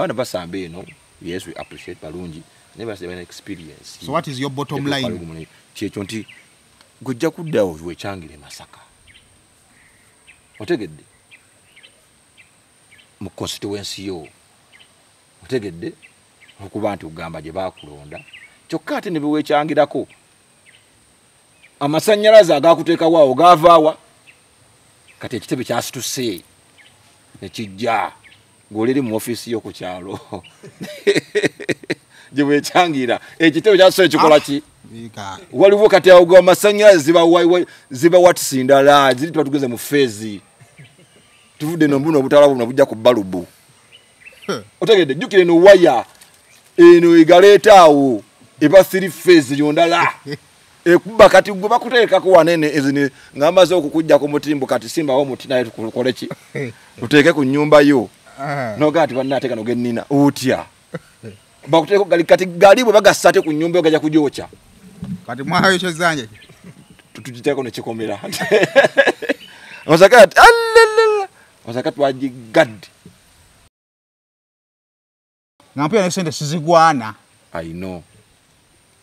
Abaana basamba eno, yes, we appreciate balungi, naye balina experience. So what is your bottom line? Kyekyo nti gujja kuddawo wekyangire Masaka, otegedde, mu constituency yo, otegedde, okuba nti ogamba gye bakulonda. Kyokka ate ne bewekyangirako amasannyalaze agakuteekawo awo gaavaawa. Kati ekitebe kyasituse nekijja ng'oliri mu ofiisi yo ku kyalo gye bwekyangira, ekitebe kyasituse ekikola ki? Waliwo kati awo amasannyalaze ziba watisi ndala ziri, tuba tugeze mu feezi, tuvudde eno mbuno obutaala buno bujja ku balubu, otegedde. Jjukira eno waya eno egaleeta awo eba 3 phase yondala ekuba. Kati gwe bakuteekako wanene ezine nga mbaze okukujjako mutimbo, kati simbawo muti naye tukole ki, tuteeke ku nnyumba yo nogaa ti banna ate gano gennina otya bakuteekako gali. Kati gali bwe bagassa ate ku nnyumba yo gajja kugyokya. Kati mwayokyezanje tugiteeko nekikomera Masaka ati alelele, Masaka twagigadde nga mpuya ne sente sizigwana. I know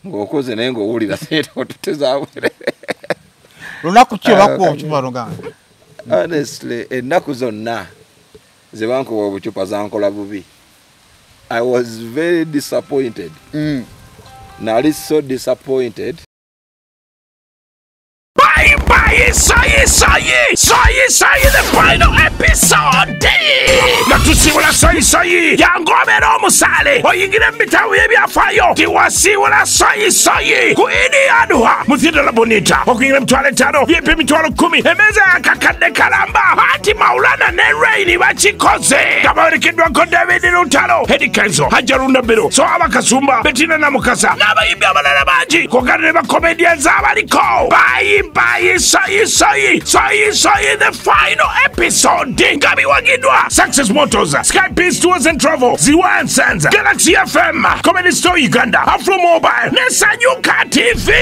ng'okoze naye ng'owulira sente otutezabwere lunaku ki olwakuwa obucupa luganda? Honestly, ennaku zonna ze bankuwa obucupa zankola bubi. I was very disappointed. Nali so disappointed. Bye bye, sayi sayi sayi sayi, the final episode. Nga tusiibula sayi sayi yangobera omusaale oyingire mu bitabo by'ebyafaayo tiwasiibula sayi sayi ku Idi Aduha mu Theatre La Bonita okuyingira 50,000 VIP 10,000 emmeeza yakakadde kalamba anti Maulana ne Raini bakikoze nga bawerekeddwako David Lutalo, Eddie Kenzo, Hajaruna Biro, Soaba Kasumba, Bettina Namukasa n'abayimbi abalala bangi kwogana ne bakomedians abaliko. Bye bye sayi sayi sayi sayi, the final episode nga biwagiddwa Success Motors, Sky Peace Tours and Travel, Ziwa and Sons, Galaxy FM, Comedy Store Uganda, Afro Mobile ne Sanyuka TV.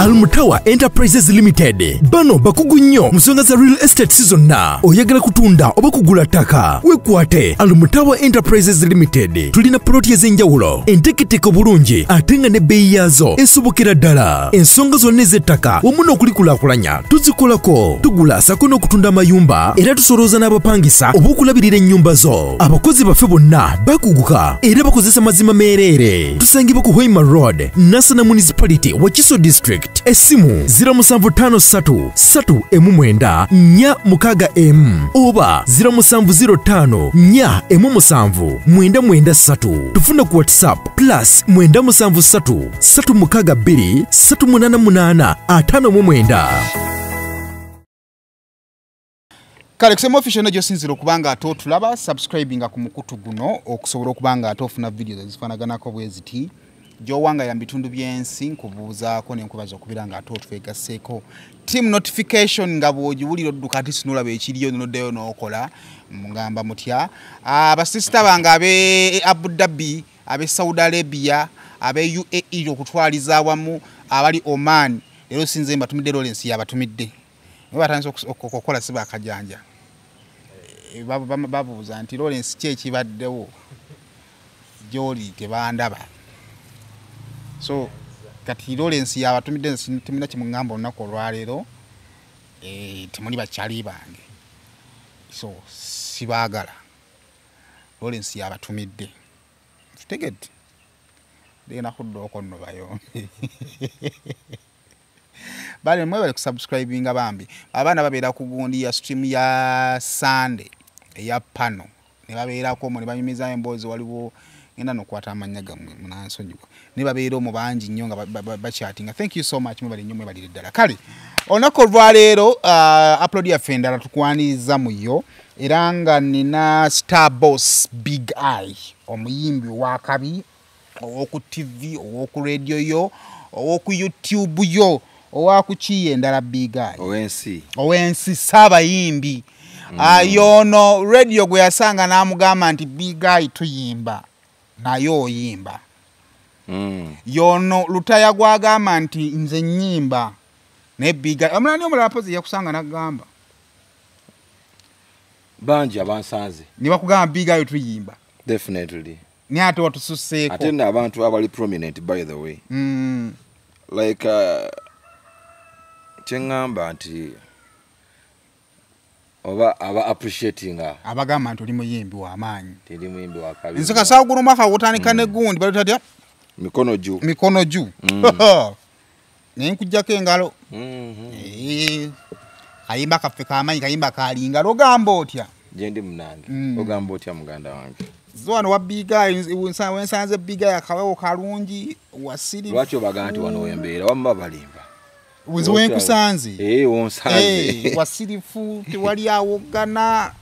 Almutawa Enterprises Limited bano bakugu nnyo mu nsonga za real estate zonna. Oyagala kutunda oba kugula ttaka, wekwate Almutawa Enterprises Limited. Tulina poloti ez'enjawulo enteeketeke obulungi ate nga n'ebbeeyi yaazo esobokera ddala. Ensonga zonna ez'ettaka wamu n'okulikulaakulanya tuzikolako. Tugula sako n'okutunda amayumba era tusolooza n'abapangisa oba okulabirira ennyumba zo. Abakozi baffe bonna bakuguka era bakozesa mazima meereere. Tusangibwa ku Hoima Road, Nassana Municipality, Wakiso District. Esimu 0753 3 9 4 6 M oba 0705 4 7 9 3. Tufuna ku WhatsApp plus 973 362 388 59. Kale kusema official no gyosinzira okubanga ate otulaba, subscribinga ku mukutu guno okusobola okubanga ate ofuna videos ezifaanaganako bwe ziti gy'owanga ya bitundu by'ensi. Nkubuuzaako ne nkubaza okubira nga ate otwegasseeko team notification nga bw'ogiwulira odduka ati sinolaba ekiriyo noddayo n'okola. Mugamba mutya abasisita bange abe Abu Dhabi, abe Saudi Arabia, abe UAE okutwaliza awamu, abali Oman, leero sinze mbatumidde, Lawrence yabatumidde. Naye batandise okukola si bakajanja. Babuuza nti Lawrence ki ekibaddewo gy'oli tebandaba. So kati Lawrence yabatumidde, temulina kyemuŋŋamba olunaku olwaleero, temuli bakyali bange, so sibaagala. Lawrence yabatumidde, tutegedde genda kudda okwo nno bayombe. Bale mwebale kusubscribinga bambi. Abaana babeera ku gundi ya stream ya Sunday eya pano ne babeerako omwo ne banyumiza emboozi. Waliwo ngenda nokwata amannya gammwe munansonyiwa, ne babeera omwo bangi nnyo nga bakyatinga. Thank you so much, mwebale nnyo, mwebalire ddala. Kale olunaku olwaleero upload yaffe endala tukwaniriza mu yo era nga nina Star Boss Big Eye, omuyimbi owakabi ow'oku TV, ow'oku radio yo, ow'oku YouTube yo, owakukiye endala. Big Eye owensi owensi saabayimbi. Yono radio gwe yasanga n'amugamba nti Big Eye tuyimba naye oyimba. Yono Lutaya gwagamba nti nze nnyimba naye Big Eye omulala ni omulala pozi yakusanga n'agamba Bangi abansanze ne bakugamba Big Eye tuyimba. Definitely. Naye ate watususeeko. Ate nno abantu abali prominent, by the way, like kyeŋŋamba nti oba aba appreciatinga abagamba nti oli muyimbi w'amaanyi. Teri muyimbi wa kabi. Nze kasaawo guno omwaka gutandika ne gundi bali tatya mikono juu. Mikono juu. Naye nkuggyako engalo. Eh, kayimba kaffe kamaanyi, kayimba kalinga ogamba otya? Gyendi munange. Ogamba otya muganda wange? Zo wano wa Big Eye, wensanze Big Eye akawewo kalungi wasiri. Lwaki obaga nti wano wembeera? Wamma balimba. Nze wenkusanze. Eh, wonsanze. Eh, wasirifu, tewali awoggana.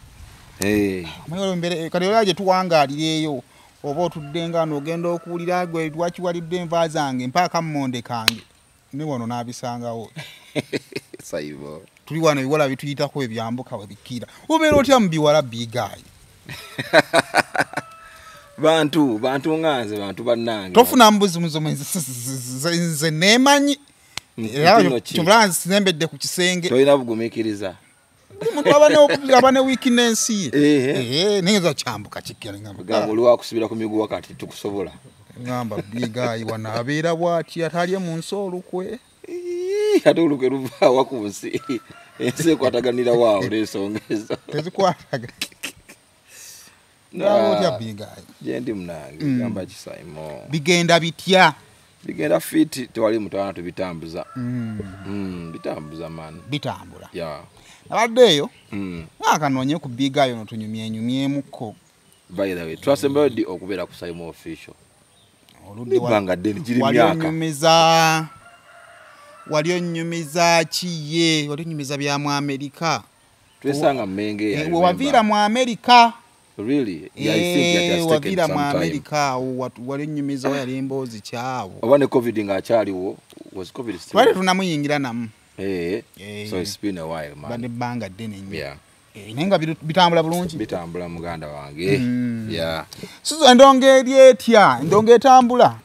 Omanyi waliwo embeera kati olaba gye tuwangaalira eyo, oba otudde nga n'ogenda okuwulira gwe lwaki walidde enva zange mpaaka mmonde kange, ne wano n'abisangawo. Saibo. Tuli wano ebiwala bituyitako ebyambuka we bikkira. Obeera otya mu biwala, Big Eye? Bantu nga nze, bantu bannange. Tofuna mbuzi muzo nze neemanyi. Era Ntino ki? kyovula nzembedde ku kisenge. Tolina bugumiikiriza. Buli muntu aba ne weakness ye. Eh, naye nza kyambuka kikkira ngamba. Gamba oli wakusibira ku miguwa kati tukusobola. Ngamba Big Eye wano abeera bw'ati atalye mu nsi olukwe. Ii, ate olukwe luvaawa ku nsi. Ensi ekwataganira waawo n'ensonga ezo. Tezikwatagana. Ngamba otya Big Eye? Gyendi munange, gamba kisaimo. Bigenda bitya? Bigenda fiti, tewali mutawaana, tubitambuza. Bitambuza man. Bitambula. Yeah. Nabadde eyo, akanoonye ku Big Eye ono tunyumyenyumyemuko. By the way, twasembayo ddi okubeera ku Saimo Official? Oludde Ebbanga ddene, giri wali myaka. Wali onyumiza ki ye? Wali onyumiza bya mu Amerika. Twesanga mu Menge, I Eh, remember. waviira mu Amerika. Really? Yeah, I think it has Eh, taken waviira some mu time. Amerika awo wali onyumiza yali emboozi kyawo. Oba ne COVID ng'akyaliwo, was COVID still? Twali tunamuyingira namu. Eh, Eh. so it's been a while, man. Badde ebbanga ddene nnyo. Yeah. Eh, naye nga bitambula bulungi. Bitambula muganda wange. Yeah. Sizo endongo eri etya? Endongo etambula.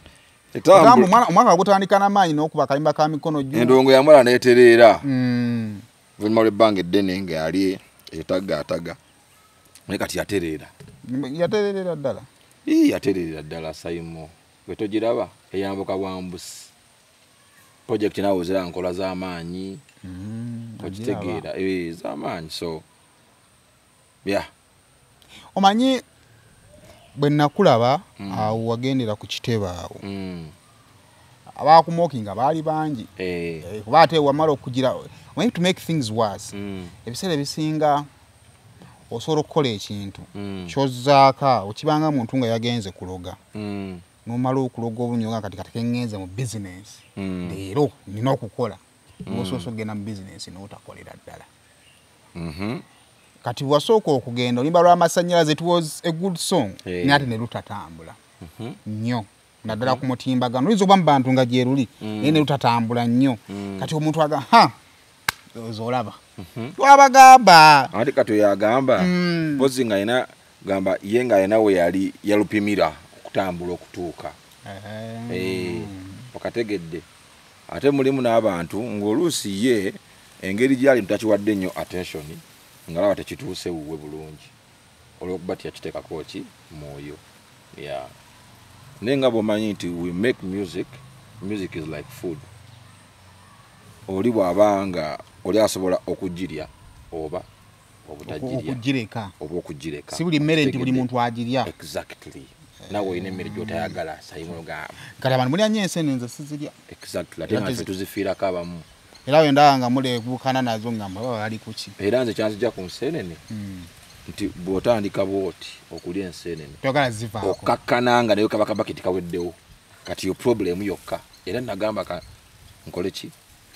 Etambula. Ogamba omwaka gutandika n'amaanyi n'okuba akayimba ka mikono juu. Endongo yamala n'etereera. Oluvannyuma lw'ebbanga eddene nga yali etagaataga. Naye kati yatereera. Yatereerera ddala. Ii, yatereerera ddala Saimo. Bwe togiraba eyambuka bwambusi. Project naawe zira nkola z'amaanyi. Okitegeera. Eh, z'amaanyi, so yeah. Omanyi bwe nakulaba awo wagendera ku kitebe awo. Abakumokinga baali bangi. Eh, kuba ate wamala okugira, omanyi to make things worse. Ebiseera ebisinga osobola okukola ekintu ky'ozzaako awo kibanga muntu nga yagenze kuloga. N'omala okuloga obunyo nga kati keŋŋenze mu bizinensi. Leero nina okukola. N'osoosa okugenda mu bizinensi n'otakolera ddala. Kati wasooka okugenda oluyimba lw'amasannyalaze, it was a good song. Naye ate ne lutatambula nnyo. Naddala ku mutimbagano. Luyinza okuba mu bantu nga gye luli, naye ne lutatambula nnyo. Kati omuntu aga, ha, ndowooza olaba. Twabagamba. Ate kati oyo agamba, mpozi nga alina, gamba ye nga alina we yali yalupimira okutambula okutuuka. Eh, okategedde. Ate mulimu n'abantu ng'oluusi ye engeri gy'ali mutakiwadde nnyo attention, ng'alaba tekituuse wuwe bulungi olw'okuba teyakiteekako ki mwoyo. Yeah. Naye nga bw'omanyi nti we make music, music is like food. Oli bw'aba nga oli asobola okugirya oba obutagirya. Okugireka. Oba okugireka. Si buli mmere nti buli muntu agirya. Exactly. Naawe olina emmere gy'otayagala, Simon ogamba. Kati abantu mulya nnyo ensene, nze sizirya. Exactly. Ate nga ffe tuzifiirako abamu. Era bwe ndaba nga muleebuukana nazo ngamba baba bali ku ki. Era nze kyanzija ku nseenene nti bw'otandika bw'oti okulya enseenene, Toyagala zivaako. okkakkana nga naye kaba kabaketi kaweddewo. Kati yo problem yokka. Era nagamba ka nkole ki?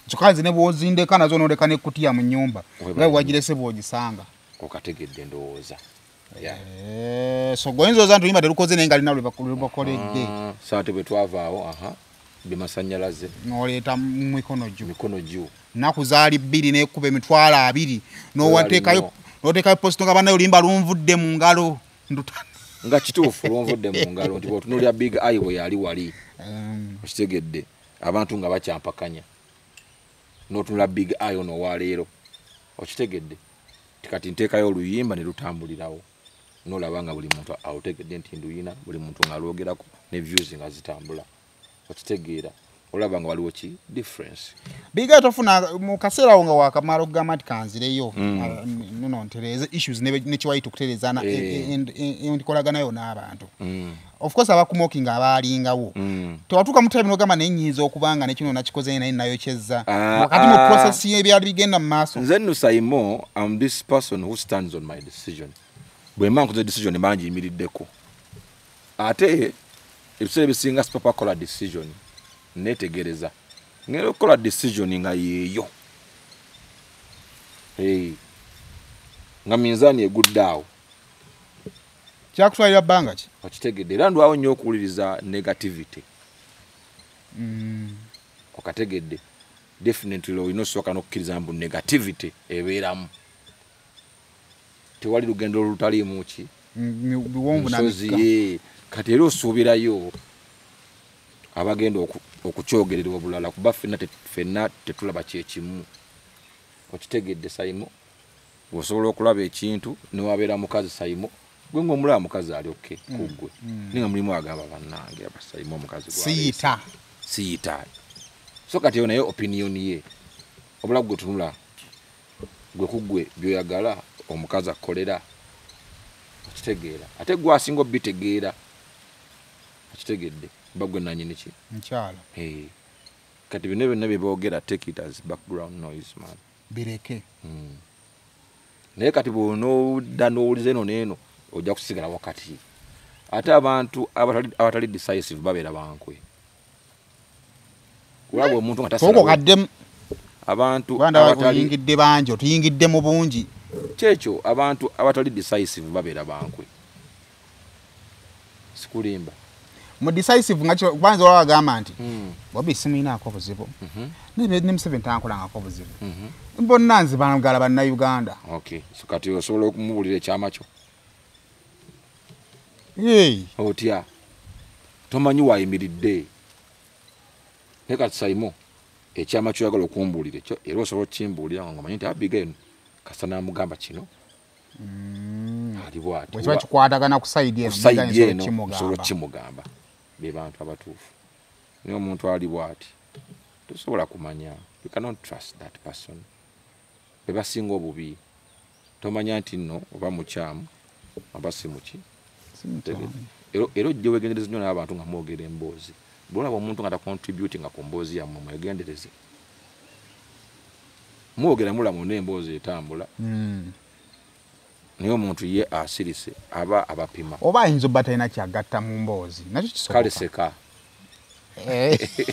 Kyokka nze ne bw'ozindeka nazo n'oleka n'ekkutiya mu nnyumba, Webale. nga bwe wagirese bw'ogisanga. Okategedde ndowooza. Yeah. Eh, so gwe oyinza oza nti oluyimba terukoze naye nga lina lwe lubakoledde. Ah, so ate bwe twavaawo, aha, bimasannyalaze. N'oleeta mu mikono gyo. Mikono gyo. Nnaku zaali 2 n'ekuba 20,000. Nnyo. N'oteekayo post nga bannaye oluyimba lunvudde mu ngalo. Nga kituufu lunvudde mu ngalo nti bw'otunuulira Big Eye bwe yali wali. Okitegedde. Abantu nga bakyampakanya. N'otunula Big Eye ono owa leero. Okitegedde. Kati nteekayo oluyimba ne lutambulirawo, nolaba nga buli muntu alutegedde nti nduyina, buli muntu ng'alwogerako ne views nga zitambula. Okitegeera, olaba nga waliwo ki difference. Biga tofuna mu kaseera awo nga wakamala okugamba nti kanzireyo, nono ntereeze issues nekiwayi okutereeza enkolagana n'abantu. Of course abakumokinga abaalingawo, tewatuuka mu time n'ogamba naye nnyinza okuba nga nekino nakikoze naye nayokyezza wakati mu process y'ebyali bigenda mu maaso? Nze nno Saimo, am this person who stands on my decision. Bwe mba nkoze decision, mba ngiyimiriddeko. Ate ebiseera ebisinga sipapa kola decision, neetegereza. Ngenda okukola decision nga yeeyo. Hey. Nga minzaani egudde awo. Kyakutwalira bbanga ki? Okitegedde, era ndwawo nnyo okuwuliriza negativity. Okategedde, definitely olina osooka n'okukkiriza mbu negativity ebeeramu. Tewali lugendo olutaliimu ki? Biwonvu na nsozi. mikka. Ye. Kati era osuubirayo abagenda okukyogerera obulala, kuba ffenna tetulaba kyekimu. Okitegedde Saimo, osobola okulaba ekintu newabeera mukazi Saimo, gwe ng'omulaba mukazi ali okay ku ggwe, naye nga mulimu agamba bannange aba Saimo omukazi gw'aleese. Siyita. Siyita. So kati eyo naye opinion ye. Obula gwe tunula gwe ku ggwe by'oyagala omukazi akkolera. Okitegeera, ate gwe asinga obitegeera. Okitegedde, mba gwe nannyini ki? Mukyala. Hey. Kati bino byonna bye boogera, take it as background noise, man. Bireke. Naye kati bw'onoodda n'owuliza eno n'eno, ojja kusigala wakati. Ate abantu abatali decisive babeera bankwe. Olaba omuntu nga tasalawo. Sooka okaddemu. Abantu Kubanga ndaba abatali oyingidde bangi, otuyingidde mu bungi. Kyekyo, abantu abatali decisive babeera bankwe. Sikulimba. Mu decisive nga kyo, kubanza olaba agamba nti, Bobi simuyinaako buzibu. Naye ne Museveni tankolangako buzibu. Bonna nze bangala bannayuganda. Okay. So kati osobola okumubuulira ekyama kyo? Hey. Otya? Tomanyi waayimiridde. Naye kati Saimo, ekyama ky'oyagala okumbuulira ekyo, era osobola okukimbuulira nga omanyi nti Abigail kasita n'amugamba kino. Ali bw'ati. Bwe kiba kikwatagana ku side eno, Ku side Abigail nsobola eno, okukimugamba. nsobola okukimugamba. Be bantu abatuufu. Naye omuntu ali bw'ati, tosobola kumanya. You cannot trust that person. Be basinga obubi. Tomanya nti nno oba mukyamu, oba si muki. Si mukyamu. Era ojje weegendereze nnyo n'abantu nga mwogera emboozi. Bw'olaba omuntu nga tacontributinga ku mboozi yammwe, mwegendereze. Mwogera mulamu n'emboozi etambula. Naye omuntu ye asirise aba abapima. Oba ayinza obba talina kyagatta mu mboozi, nakyo kisoboka. Kale seka.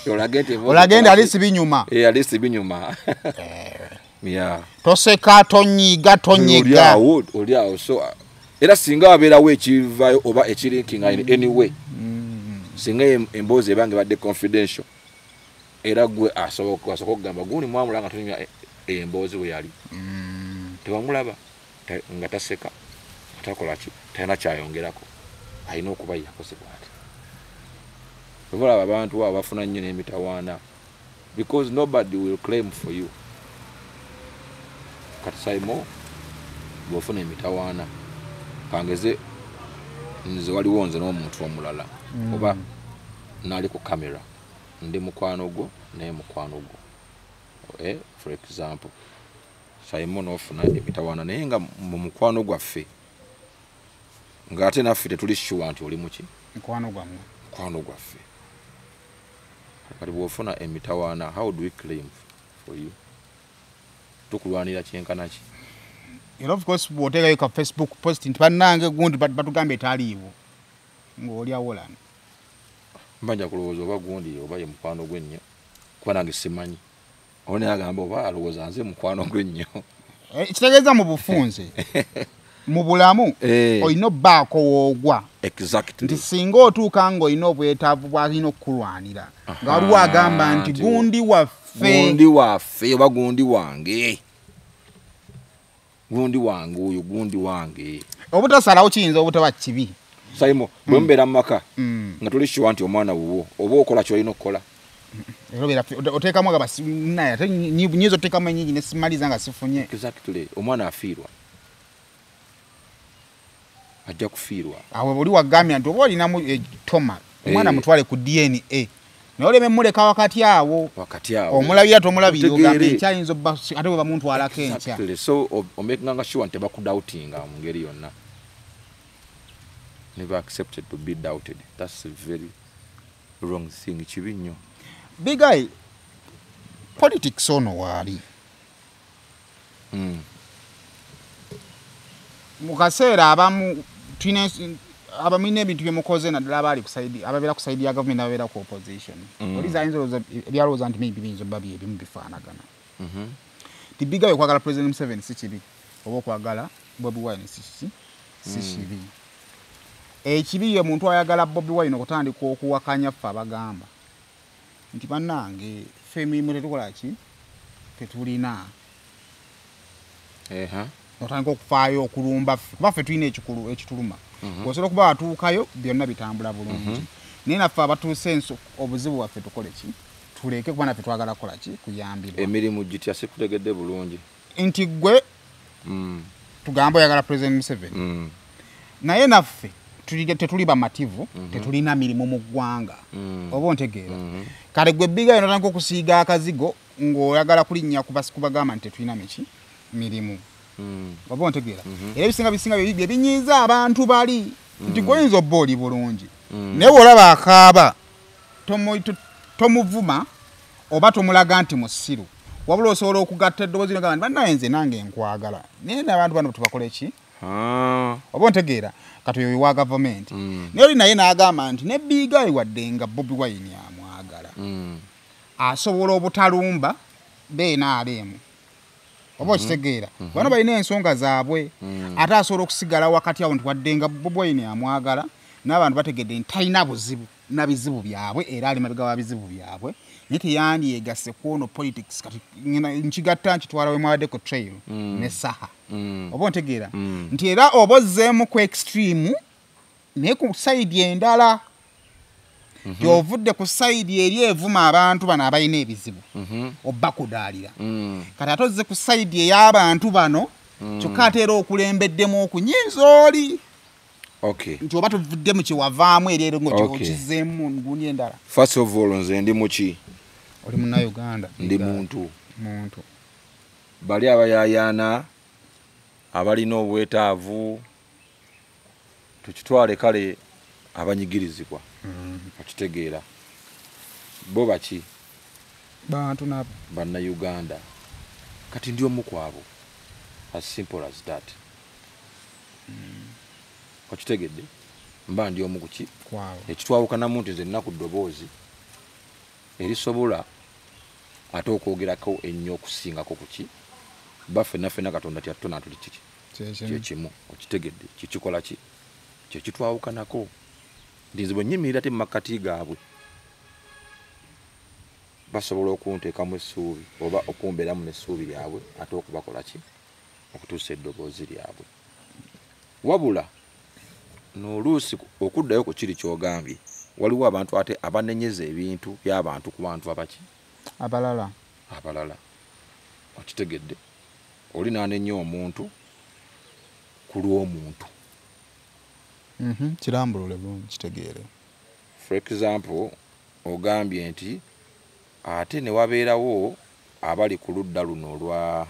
Olage nti emboozi Olage nti ekola ali ki? si binyuma. Ali si binyuma. Yeah. Toseka, tonyiga, tonyiga. Oli awo, oli awo. So, era singa wabeerawo ekivaayo oba ekirinkinga in any way, singa emboozi ebanga ebadde confidential, era gwe asooka okugamba gundi mwamulaba nga tonyumya emboozi bwe yali. Tewamulaba nga taseka, takola ki, talina kyayongerako, alina okuba yakoze bw'ati. Bwe mulaba abantu abo bafuna nnyo n'emitawaana, because nobody will claim for you. Kati Saimo, bw'ofuna emitawaana, kangeze nze waliwo nze n'omuntu omulala, oba nali ku camera, ndi mukwano gwo naye mukwano gwo. For example, Saimo n'ofuna emitawaana naye nga mu mukwano gwaffe, ng'ate naffe tetuli sure nti oli muki? Mukwano gwammwe. Mukwano gwaffe. Kati bw'ofuna emitawaana, how do we claim for you? Tukulwanira kyenkana ki? Era of course bw'oteekayo ka Facebook post nti bannange gundi batugamba etaliiwo, ng'oli awolana. Mba nja kulowooza oba gundi oba ye mukwano gwe nnyo, kuba nange simanyi. Oba naye agamba oba alowooza nze mukwano gwe nnyo. Kitegeeza mu bufunze, mu bulamu, olina obbaako woogwa. Nti singa otuuka ng'olina obwetaavu bw'alina okukulwanira, nga waliwo agamba nti gundi waffe. Gundi waffe oba gundi wange. Gundi wange oyo, gundi wange. Obutasalawo kiyinza obutaba kibi. Saimo, bwe mubeera mu maka, nga toli sure nti omwana wuwo, oba okola ky'olina okukola. Era obeera oteekamu aga basi, naye ate nnyinza oteekamu ennyingi ne simaliza nga sifunye. Exactly. Omwana afiirwa. Ajja kufiirwa. Awo buli wagambye nti oba olinamu toma omwana mutwale ku DNA, naye oleme muleka wakati awo. Wakati awo. Omulabira tomulabira, ogamba ekyayinza obba ate bwe bamuntwalako enkya. Exactly. So omakinganga sure nti tebakudoubtinga mu ngeri yonna. Never accepted to be doubted. That's a very wrong thing. Kibi nnyo. Big Eye, politics ono waali. Mu kaseera abamu tulina abamwina ebintu byemukoze, naddala abaali ku side, ababeera ku side ya gavumenti, ababeera ku opposition. Poliisi ayinza olowooza ebyalowooza nti maybe biyinza obba byebimu bifaanagana. Ti Big Eye okwagala President Museveni si kibi, oba okwagala Bobi Wine si kiki, si kibi. Ekibi ye muntu ayagala Bobi Wine okutandika okuwakanya ffe abagamba nti bannange ffe emirimu tetukola ki, tetulina. Otandika okufaayo okulumba ffe, kuba ffe tulina ekikulu ekituluma. Osobola okuba watuukayo byonna bitambula bulungi, naye naffe abatuuse enso obuzibu bwaffe tukole ki, tuleke, kuba naffe twagala kukola ki, kuyambibwa. Emirimu gitya? Sikutegedde bulungi. Nti gwe tugambe oyagala President Museveni, naye naffe tetuli bamativu, tetulina mirimu mu ggwanga. Oba ontegeera? Kale gwe Big Eye notandika okusiiga akazigo ng'oyagala kulinnya kubagamba nti tetulina miki mirimu. Oba ontegeera? Era ebisinga bisinga bye binyiiza abantu bali nti gwoyinza obba oli bulungi, naye bw'olaba akaaba tomuvuma oba tomulaga nti musiru, wabula osobola okugatta eddoboozi nogamba nti bannaye nze nange nkwagala, naye n'abantu bano tubakole ki? Oba ontegeera? Kati oyo wa gavumenti. Naye oli naye n'agamba nti ne Big Eye wadde nga Bobi Wine amwagala, asobola obutalumba BNRM. Oba okitegeera? Bano balina ensonga zaabwe, ate asobola okusigala wakati awo nti wadde nga Bobi Wine amwagala, n'abantu bategedde nti talina buzibu na bizibu byabwe, era ali mabega wa bizibu byabwe, naye teyandyegasse ku ono politics. Kati nkigatta nkitwala we mwabaddeko trail ne Saha. Oba ontegeera? Nti era oba ozzeemu ku extreme, naye ku side endala gy'ovudde ku side eri evuma abantu bano abalina ebizibu obbakudaalira, kati ate ozze ku side ey'abantu bano, kyokka ate era okulembeddemu okunyiiza oli nti oba tuvudde mu kyewavaamu eri ero ng'okizzeemu mu ngundi endala. First of all, nze ndi muki? Oli Munnayuganda. Ndi muntu. Muntu. Bali abayayaana abalina obwetaavu, tukitwale kale abanyigirizibwa, okitegeera, bo baki? Bantu nabo. Bannayuganda. Kati ndi omu ku abo, as simple as that. Okitegedde? Mba ndi omu kuki kwabo. Ekitwawukanamu nti nze nina ku ddoboozi erisobola ate okwogerako ennyo okusingako kuki ba ffenna ffenna Katonda tyatutona tuli kiki kyekimu. Okitegedde? Kikikola ki kyekitwawukanako nti nze bwe nnyimirira te mu makkati gaabwe basobola okunteekamu essuubi oba okumbeeramu n'essuubi lyabwe, ate okubakola ki okutuusa eddoboozi lyabwe. Wabula n'oluusi okuddayo ku kiri ky'ogambye, waliwo abantu ate abanenyeza ebintu by'abantu ku bantu abaki abalala. Abalala. Okitegedde? Oli n'anenya omuntu ku lw'omuntu. Kirambulule bulungi kitegeere. For example, ogambye nti ate ne wabeerawo abali ku ludda luno olwa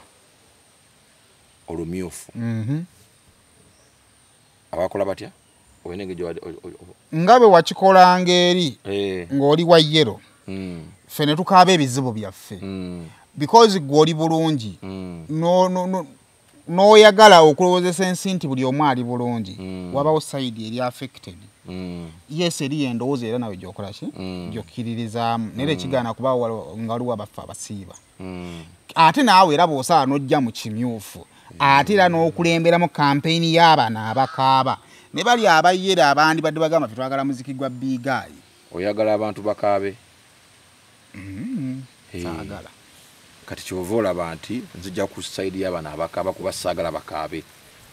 olumyufu. Abakola batya? Olina engeri nga bwe wakikolanga eri ng'oli wa yellow, ffe ne tukaaba ebizibu byaffe, because gwe oli bulungi, n'oyagala okulowoozesa ensi nti buli omu ali bulungi, wabawo side eri affected. Yes, eri endowooza era nawe gy'okola ki, gy'okkiririzaamu, naye ekigaana kuba nga waliwo abaffe abasiiba. Ate naawe era bw'osala n'ojja mu kimyufu, ate era n'okulemberamu kampeyini y'abano abakaaba ne bali abayera abandi badde bagamba ffe twagala muziki gwa Big Eye. Oyagala abantu bakaabe? Saagala. Kati kyova olaba nti nzija ku side y'abano abakaaba kuba saagala bakaabe,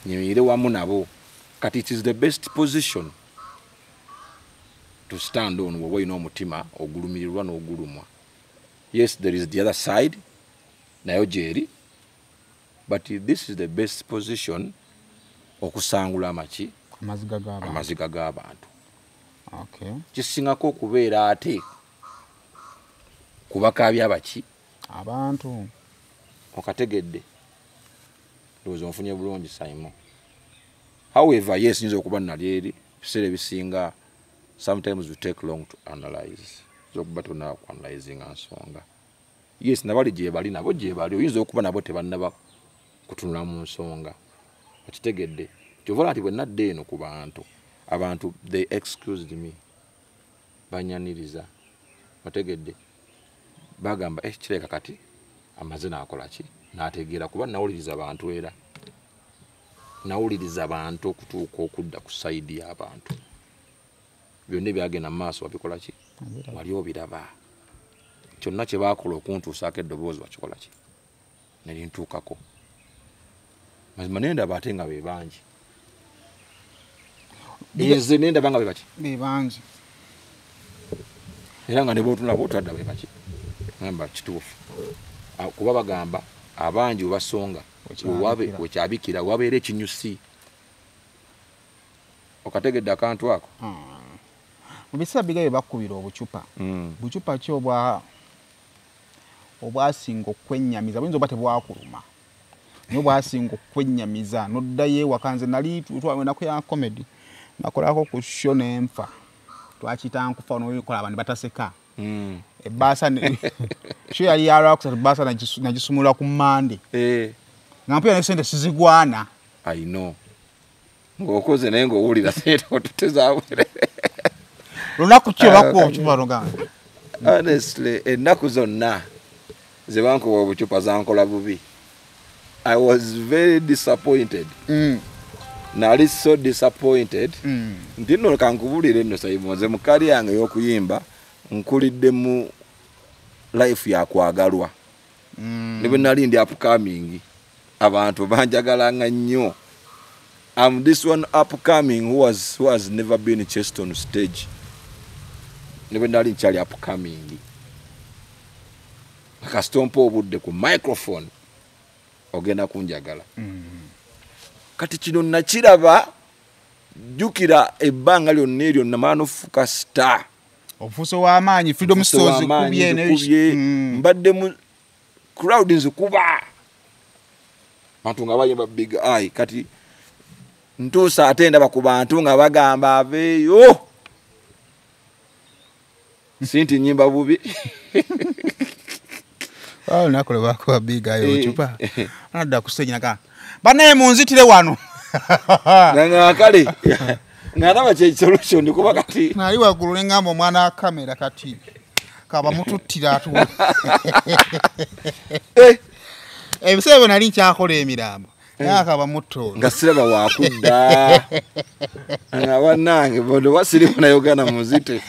nyimirire wamu nabo. Kati it is the best position to stand on bw'oba olina omutima ogulumirirwa n'ogulumwa. Yes, there is the other side nayo gyeri, but this is the best position okusangula amaki. Amaziga g'abantu. Okay. Kisingako okubeera ate kubakaabya baki? Abantu. Okategedde. Ndowooza onfunye bulungi Simon. However, yes, nyinza okuba nali eri biseera ebisinga sometimes we take long to analyze. Okuba tonna kuanalyzinga nsonga. Yes, nabali gye bali nabo gye bali oyinza okuba nabo tebannaba kutunula mu nsonga. Okitegedde. Kyova nti bwe nadda eno ku bantu, abantu they excused me. Banyaniriza. Otegedde. Bagamba kireka kati amaze n'akola ki? N'ategeera kuba nawuliriza abantu era. Nawuliriza abantu okutuuka okudda ku sayidi y'abantu. Byonna ebyagenda mu maaso wabikola ki? Wali obiraba. Kyonna kye baakola okuntuusaako eddoboozi wakikola ki? Ne lintuukako. Mazima nendaba ate nga be bangi. Nze nendaba nga be baki? Be bangi. Era nga ne bw'otunula bw'otadda be baki? Ngamba kituufu. Kuba bagamba abangi webasonga wekyabikira wabeera ekinyusi. Okategedde akantu ako? Mu biseera bigayo bakubira obucupa. Bucupa ki obwasinga okwennyamiza? Buyinza oba tebwakuluma. Naye obwasinga okwennyamiza n'oddayo ewaka. Nze nali ennaku ya comedy nakolako ku show n'enfa. Twakiyita nkufa n'okola abantu bataseka. Ebbaasa show yali ya Lwakusatu, ebbaasa nagisumulula ku Mmande. Nga mpulira ne ssente sizigwana. I know. Ng'okoze naye ng'owulira ssente otutezaabwere. Lunaku ki olwakuwa obucupa luganda? Honestly, ennaku zonna ze bankuba obucupa zankola bubi. I was very disappointed. Nali so disappointed. Nti nno kankubulire nno Simon, nze mu career yange ey'okuyimba nkulidde mu life ya kwagalwa. Ne bwe nali ndi upcoming, abantu banjagalanga nnyo. I'm this one upcoming who has never been chased on stage. Ne bwe nali nkyali upcoming. Akasitompa obudde ku microphone ogenda kunjagala. Kati kino nakiraba, jjukira ebbanga lyonna eryo namala n'ofuuka star. Ofuuse w'amaanyi, Freedom Stores kubye. Mbadde mu crowd nzikuba. Bantu nga bayimba Big Eye. Kati ntuusa ate ndaba ku bantu nga bagamba aveeyo. Si nti nnyimba bubi. Olunaku lwe bakuba Big Eye obucupa. Anadda ku stage nagamba, bannaye munzitire wano. Nga kale nga ndaba kye solution kuba kati. Nali waggulu ne ŋŋamba omwana wa kamera kati kaba mututtira atuwe. Ebiseera bwe nali nkyakola emirambo. Naye akaba mutto. Nga siraba wakudda. Nga bannange bodo basirimu na Uganda munzite.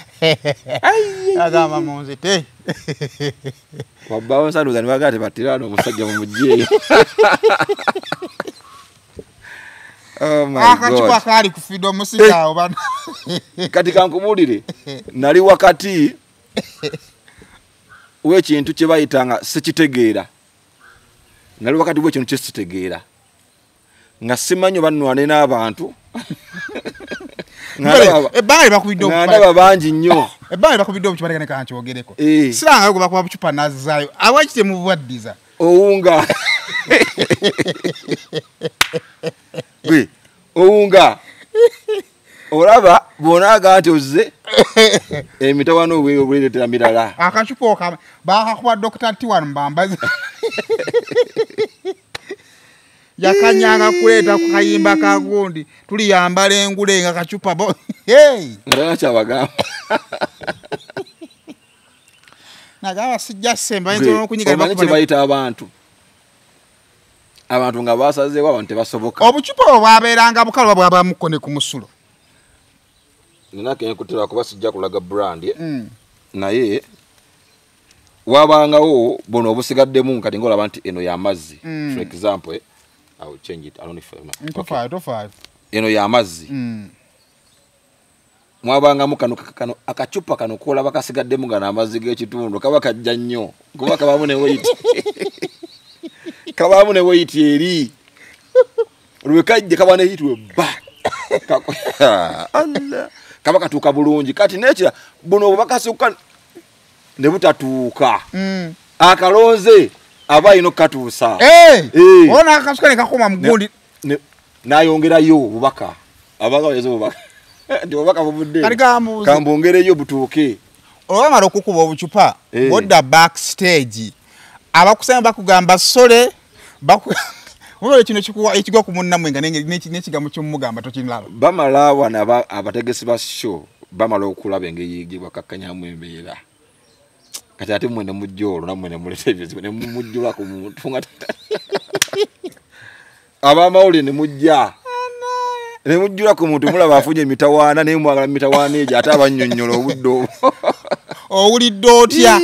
Agamba munzite. Wabbawo nsanuza ne bagamba tebattira wano omusajja mumugyeyo. Oh my God. Akacupa kaali ku Freedom City awo bano. Kati kankubuulire, nali wakati w'ekintu kye bayitanga sikitegeera. Nali wakati w'ekintu kye sikitegeera. Nga simanyi oba nnwane n'abantu. Ebbanga bakubidde obucupa. Nga ndaba bangi nnyo. Ebbanga bakubidde obucupa leka ne kankyogereko. Siranga gwe bakuba bucupa n'azzaayo. Awaki temubwaddiza? Owunga. Gwe owunga. Olaba bw'onaaga nti ozze emitawaana obwereetera mirala. Akacupa okama baakakuba Dr. Tiwan Mbambazi. Yakanyanga kuleeta ku kayimba ka gundi tuliyambala engule nga kacupa bo. Hey! Nga kyabagamba. Nagamba sijja ssemba bayinza n'okunyiga Omanyi kye bayita abantu. Abantu nga basazeewo abantu tebasoboka. Obucupa obwo bwabeeranga bukalu oba bwabaamuko ne ku musulo. Nina ke nkutera kuba sijja kulaga brand. Naye wabangawo bono obusigaddemu kati ng'olaba nti eno y'amazzi. For example, I will change it. I don't know if okay. 25. Eno y'amazzi. Mwabangamu kano kano akacupa kano kolaba kasigaddemu gano amazzi g'ekitundu kaba kajja nnyo kuba kabaamu ne weight. Kabaamu ne weight eri. Lwe kajja kaba ne heat we ba. Allah kaba katuuka bulungi. Kati nekira buno obubakasuka ne butatuuka. Akalonze aba alina okukatuusa. Ona akasuka ne kakoma mugundi nayongerayo obubaka. Abanga bayeze obubaka. Nti obubaka buvudde. Kambongereyo butuuke. Olwamala okukuba obucupa bodda backstage. Abakusaba bakugamba sole Wabula kino ekigwa ku munnammwe nga n'ekigambo ky'omugamba tokinalaba. Bamala wano abategesi ba show bamala okulaba engeri gye bakakkanyamu embeera. Kati ate mmwe ne mujja olwo nammwe ne muleeta ebizibu ne mumujjula ku muntu nga abamawulire ne mujja. Ne mujjula ku muntu mulaba afunye emitawaana naye mwagala mitawaana egyo ate abannyonnyola obudde obwo. Owulidde otya?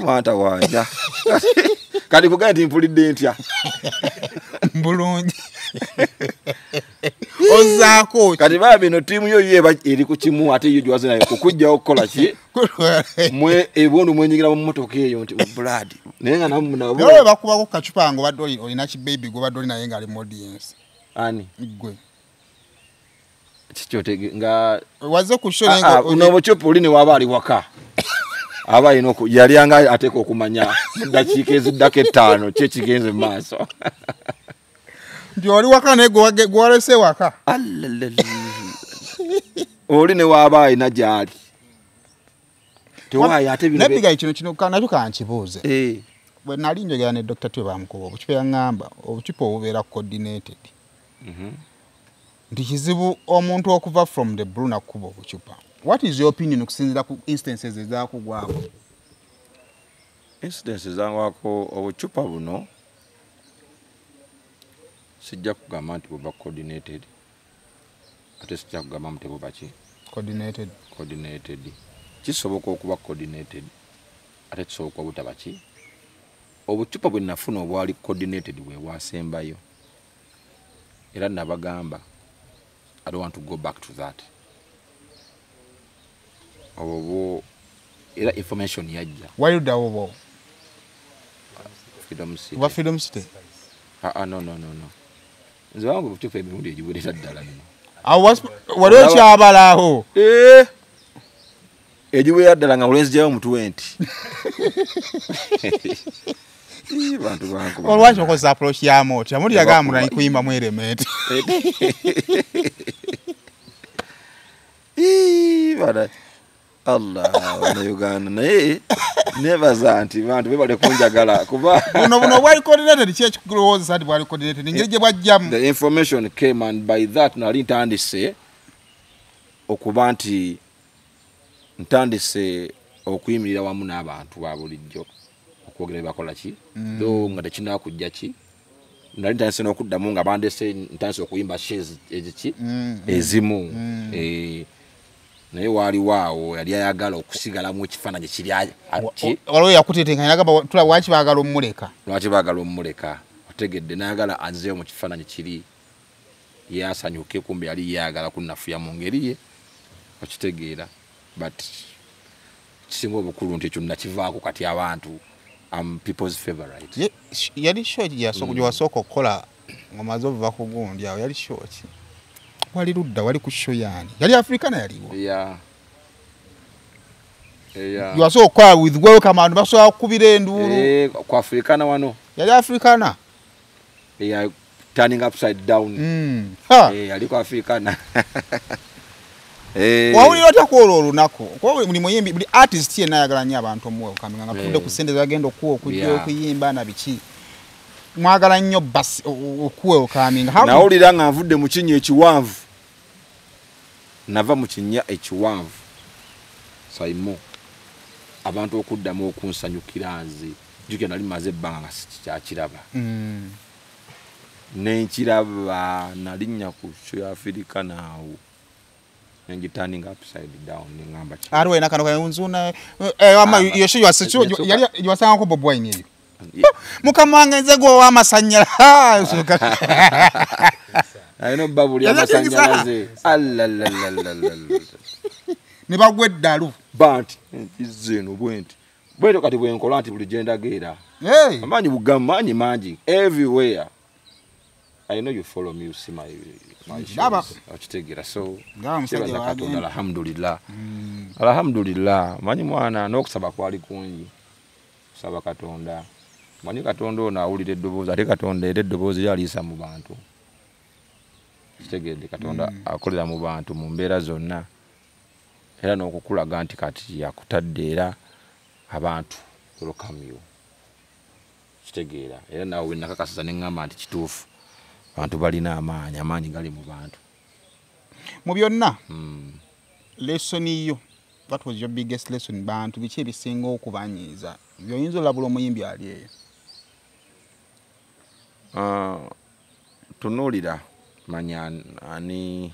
Mwanta wanja. Kati kugamba nti mpulidde ntya. Bulungi. Ozaako. Kati baba eno ttiimu yo yo eri ku kimu ate yo gy'owaze nayo kukujjawo okukola ki? Mwe ebundu mwenyigira mu mmotoka eyo nti blood. Naye nga nammwe nabo. Naye bakubako ku kacupa nga obadde olina ki baby gw'obadde oli naye ng'ali mu audience. Ani? Ggwe. Kiki nga waze ku show naye nga ono obucupa oli ne waba ali waka. Aba alina yali anga ateeka okumanya mu ddakiika eziddako 5 ki ekigenze mu maaso. Nti oli waka naye gwe walese waka. Oli ne waba alina gy'ali. Tewaayo ate bino. Nabigayi kino nakyo kankibuuze. Bwe nali njogera ne Dr. Twe bamukuba obucupa yaŋŋamba obucupa obubeera coordinated. Nti kizibu omuntu okuva from the blue n'akuba obucupa. What is your opinion okusinziira ku instances ezaakugwako? Instances ezangwako obucupa buno sijja kugamba nti buba coordinated ate sijja kugamba nti buba ki? Coordinated. Coordinated. Kisoboka okuba coordinated ate kisoboka obutaba ki? Obucupa bwe nafuna obwali coordinated bwe bwasembayo. Era nabagamba I don't want to go back to that. Obwo era information yajja. Waludda obwo? Freedom City. Oba Freedom City? No. Nze wange obucupa emirundi egiwerera ddala nno. Awo waliwo kyabala awo. Egiwerera ddala nga olwenzigyayo mu 20. Bantu bankuba. Olwaki okozesa approach ya moti? Amuli yagamba muli kuyimba mu element. Bana Allah na Uganda naye nebaza nti bantu bebale kunjagala kuba buno bwali coordinated ki ekikulowooza nti bwali coordinated engeri gye bwajjamu. The information came and by that nali ntandise okuba nti ntandise okuyimirira wamu n'abantu ba bulijjo okwogera bakola ki though nga tekinnakujja ki nali ntandise n'okuddamu nga bandese ntandise okuyimba shows eziki ezimu. Naye waaliwo awo yali ayagala okusigalamu ekifaananyi kiri waliwo yakutetenkanya n'agamba tula lwaki baagala omuleka. Lwaki baagala omuleka otegedde n'ayagala anzeeyo mu kifaananyi kiri ye asanyuke kumbe yali yeeyagala kunnafuya mu ngeri ye okitegeera. But kisinga obukulu nti ekyo nakivaako kati abantu am people's favorite. Yali show ki gye wasooka okukola ng'omaze okuva ku gundi awo yali show ki? Wali ludda wali ku show yaani yali Africana yaliwo. You are so quiet with welcome and basobola kukubira enduulu. Ku Africana wano yali Africana. Turning upside down. Yali ku Africana. Wawulira otya ku olwo olunaku? Kuba buli muyimbi buli artist yenna ayagala nnyo abantu omuwelcome nga tuvudde ku ssente z'agenda okuwa okujja okuyimba na biki. Mwagala nnyo basi okuwelcoming. Nawulira nga nvudde mu kinnya ekiwanvu. Nava mu kinnya ekiwanvu. Saimo. Abantu okuddamu okunsanyukira nze. Jjukira nali maze ebbanga nga sikyakiraba. Ne nkiraba nalinnya ku show ya Africana awo. Nengi turning upside down ngamba ki. Aliwo na kano kanzuna iyo show yali wasangako Bobi Wine eyo. Mukama wange nze gwe ow'amasannyalaze. Alina obbabuli amasannyalaze. Allalalala. Ne bagwa eddalu. Banti nkize eno bwe nti. Bwetyo kati bwe nkola nti buli gye ndageera. Amaanyi bugamanyi mangi everywhere. I know you follow me, you see my shows. Okitegeera. So kyebaza Katonda, alhamdulillah. Alhamdulillah. Manyi mwana n'okusaba kwali kungi. Kusaba Katonda. Manyi Katonda ono awulira eddoboozi, ate Katonda era eddoboozi lyaliisa mu bantu. Kitegedde, Katonda akolera mu bantu mu mbeera zonna. Era n'okukulaga nti kati yakutadde era abantu welcome you. Kitegeera. Era naawe nakakasiza ne ŋŋamba nti kituufu. Abantu balina amaanyi, amaanyi gali mu bantu. Mu byonna, lesson yo, what was your biggest lesson? Bantu biki ebisinga okubanyiiza? By'oyinza olabula omuyimbi ali eyo? Tunuulira manya ani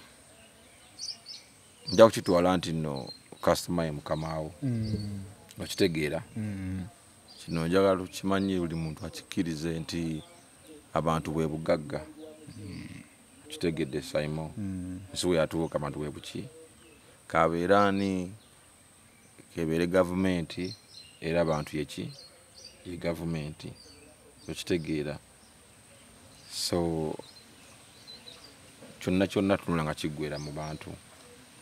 nja kukitwala nti nno kasitoma ye mukamaawo. Okitegeera. Kino njagala tukimanyi buli muntu akikkirize nti abantu bwe bugagga. Kitegedde Simon. Nsi we yatuuka abantu bwe buki. Kabeera ani kebeere gavumenti era abantu yeki ye gavumenti. Okitegeera. So kyonna kyonna tunula nga kiggwera mu bantu.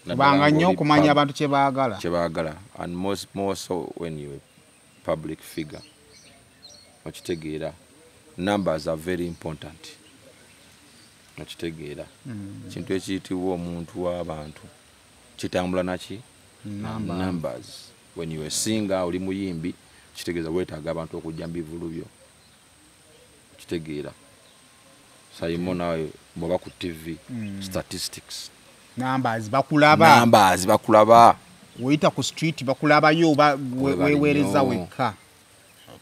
Kubanga nnyo okumanya abantu kye baagala. Kye baagala, and more so when you public figure. Okitegeera. Numbers are very important. Okitegeera. Kintu ekiyitibwa omuntu w'abantu kitambula naki? Numbers. When you are singer oli muyimbi kitegeeza weetaaga abantu okujja mu bivulu byo. Okitegeera. Simon nawe bw'oba ku TV, statistics. Numbers bakulaba. Numbers bakulaba. Oyita ku street bakulabayo oba weeweereza wekka.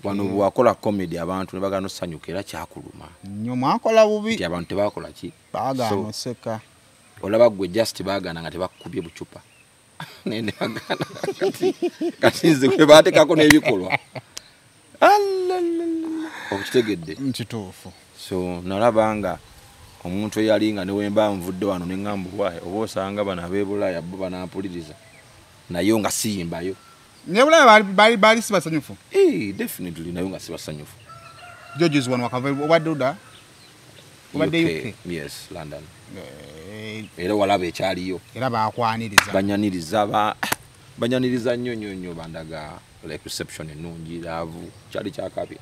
Wano bw'akola comedy abantu ne bagaana osanyuka era kyakuluma. Nnyo mwakola bubi. Nti abantu tebakola ki? Baagaana oseka. Olaba ggwe just baagaana nga tebakukubye bucupa. Naye ne bagaana kati nze gwe baateekako n'ebikolwa. Okitegedde. Nkituufu. So nalaba nga omuntu eyali nga ne wemba nvudde wano ne ŋŋamba oba osanga bano ab'e Bulaaya bo banampuliriza naye nga siyimbayo. Ne Bulaaya baali si basanyufu? Definitely naye nga si basanyufu. Georges wano wakava obadde odda? Obadde UK? Yes, London. Era walaba ekyaliyo. Era baakwaniriza. Banyaniriza nnyo nnyo nnyo, bandaga like reception ennungi, love, kyali kyakabi.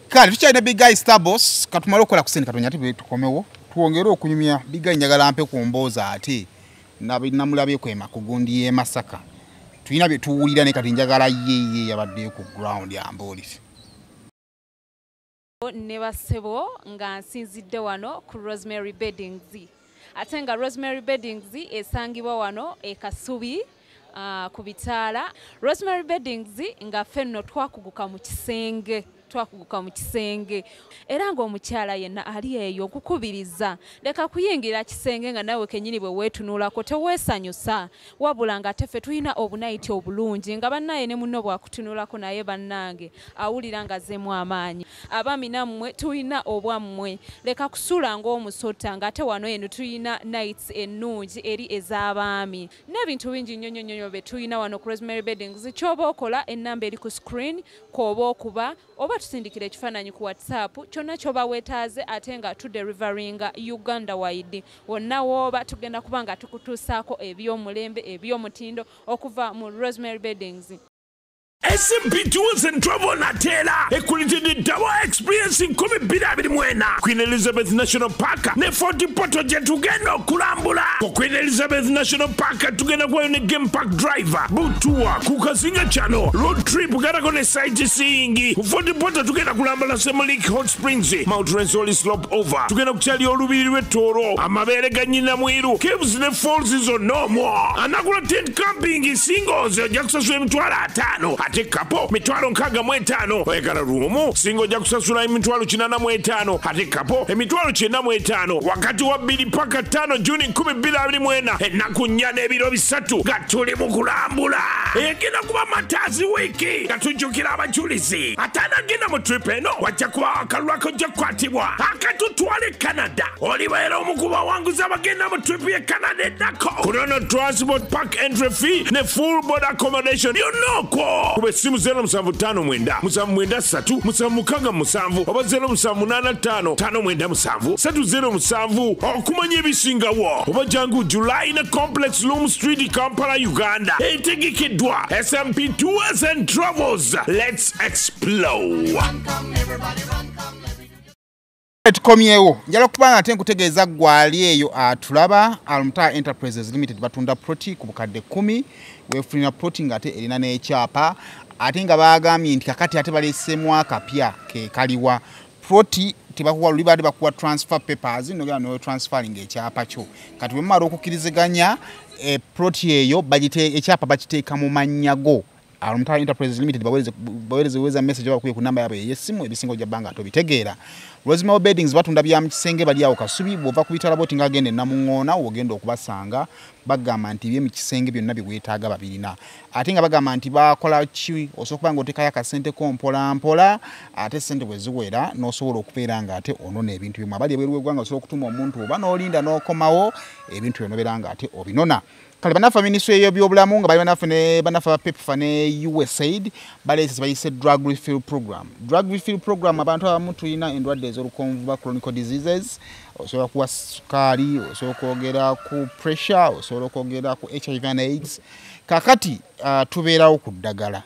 Kale tukyalina Big Eye Star Boss, katumale okukola ku ssente katono ate tukomewo twongere okunyumya. Big Eye njagala mpe ku mboozi ate namulabyeko ku gundi y'e Masaka. Tulina bye tuwulira naye kati njagala ye yabaddeyo ku ground yambuulire. Ne bassebo nga nsinzidde wano ku Rosemary Beddings. Ate nga Rosemary Beddings esangibwa wano e Kasubi ku bitaala. Rosemary Beddings nga ffe nno twakuguka mu kisenge. Twakuguka mu kisenge era ng'omukyala yenna ali eyo okukubiriza leka kuyingira kisenge nga nawe kennyini bwe weetunulako teweesanyusa, wabula nga ate ffe tulina obunayiti obulungi nga bannaye ne munno bwakutunulako naye bannange awulira nga azzeemu amaanyi. Abaami nammwe tulina obwammwe, leka kusula ng'omusota ng'ate wano eno tulina nights ennungi eri ez'abaami n'ebintu bingi nnyo nnyo nnyo bye tulina wano ku Rosemary Beddings. Ky'oba okola ennamba eri ku screen kw'oba okuba oba tusindikira ekifaananyi ku WhatsApp kyonna ky'oba weetaaze, ate nga tudeliveringa Uganda wide. Wonna w'oba tugenda kuba nga tukutuusaako eby'omulembe eby'omutindo okuva mu Rosemary Beddings. SMP Tours and Travel Natela ekuletedde Double Experience 2024 Queen Elizabeth National Park ne Fort Portal gye tugenda okulambula. Ku Queen Elizabeth National Park tugenda kubayo ne Game Park Driver, Butua, ku Kazinga Channel, road trip gatako ne sightseeing. Ku Fort Portal tugenda kulambula Semuliki Hot Springs, Mount Rwenzori Slope Over, tugenda kukyalya olubiri lw'e Tooro, amabeere ga Nnyina Mwiru, caves ne falls zonna omwo. Anagula tent camping singles ojja kusasula 50,000, ate couple 65,000. Oyagala ruumu singo ojja kusasula 85,000, ate couple 95,000. Wakati wa 2 paka 5 Juni 2024, ennaku 4 n'ebiro 3 nga tuli mu kulambula. Egenda kuba Matazi Week nga tujjukira abajulizi. Ate anagenda mu trip eno wajja kuba akalulu akajja kukwatibwa akatutwale Canada. Olibeera omu ku bawanguzi abagenda mu trip y'e Canada eddako. Kunono transport park entry fee ne full board accommodation yonna okwo. Kuba essimu 0759 793 767 oba 0785 597 307 okumanya ebisingawo oba jangu July na Complex Loom Street, Kampala, Uganda. Etegekeddwa SMP Tours and Travels. Let's explore. Tukomyewo njala okubanga ate nkutegeeza gwali eyo atulaba. Alumta Enterprises Limited batunda proti ku bukadde 10, weefunira proti ng'ate erina n'ekyapa, ate nga baagambye nti kakati ate baleeseemu akapya ke kaliwa. Proti tebakuwa luli, baadde bakuwa transfer papers, nogenda no transferring ekyapa kyo. Kati bwe mumala okukkiriziganya, proti eyo ekyapa bakiteeka mu mannya go. Alumta Enterprises Limited baweereze weza message bakuye ku namba yaabwe ey'essimu, ebisinga ojja bbanga tobitegeera. Rosemary Beddings batunda bya mu kisenge, bali awo Kasubi. Bw'ova ku bitala boti ng'agenda e Namuŋŋoona w'ogenda okubasanga, bagamba nti ebye mu kisenge byonna bye weetaaga babirina. Ate nga bagamba nti bakola ki, osobola okuba ng'oteekayo akasente ko mpola mpola, ate ssente bwe ziwera n'osobola okubeera ng'ate onona ebintu byomwe. Abali ebweru w'eggwanga osobola okutuma omuntu oba n'olinda n'okomawo, ebintu byonna obeera ng'ate obinona. Kale bannaffe minisitule y'ebyobulamu nga bali bannaffe ne bannaffe ba PEPFAR ne USAID baleese bayise drug refill program. Drug refill program, abantu abamu tulina endwadde ez'olukonvuba, chronic diseases, osobola kuwa sukaali, osobola okwogera ku pressure, osobola okwogera ku HIV and AIDS. Kakati tubeerawo ku ddagala.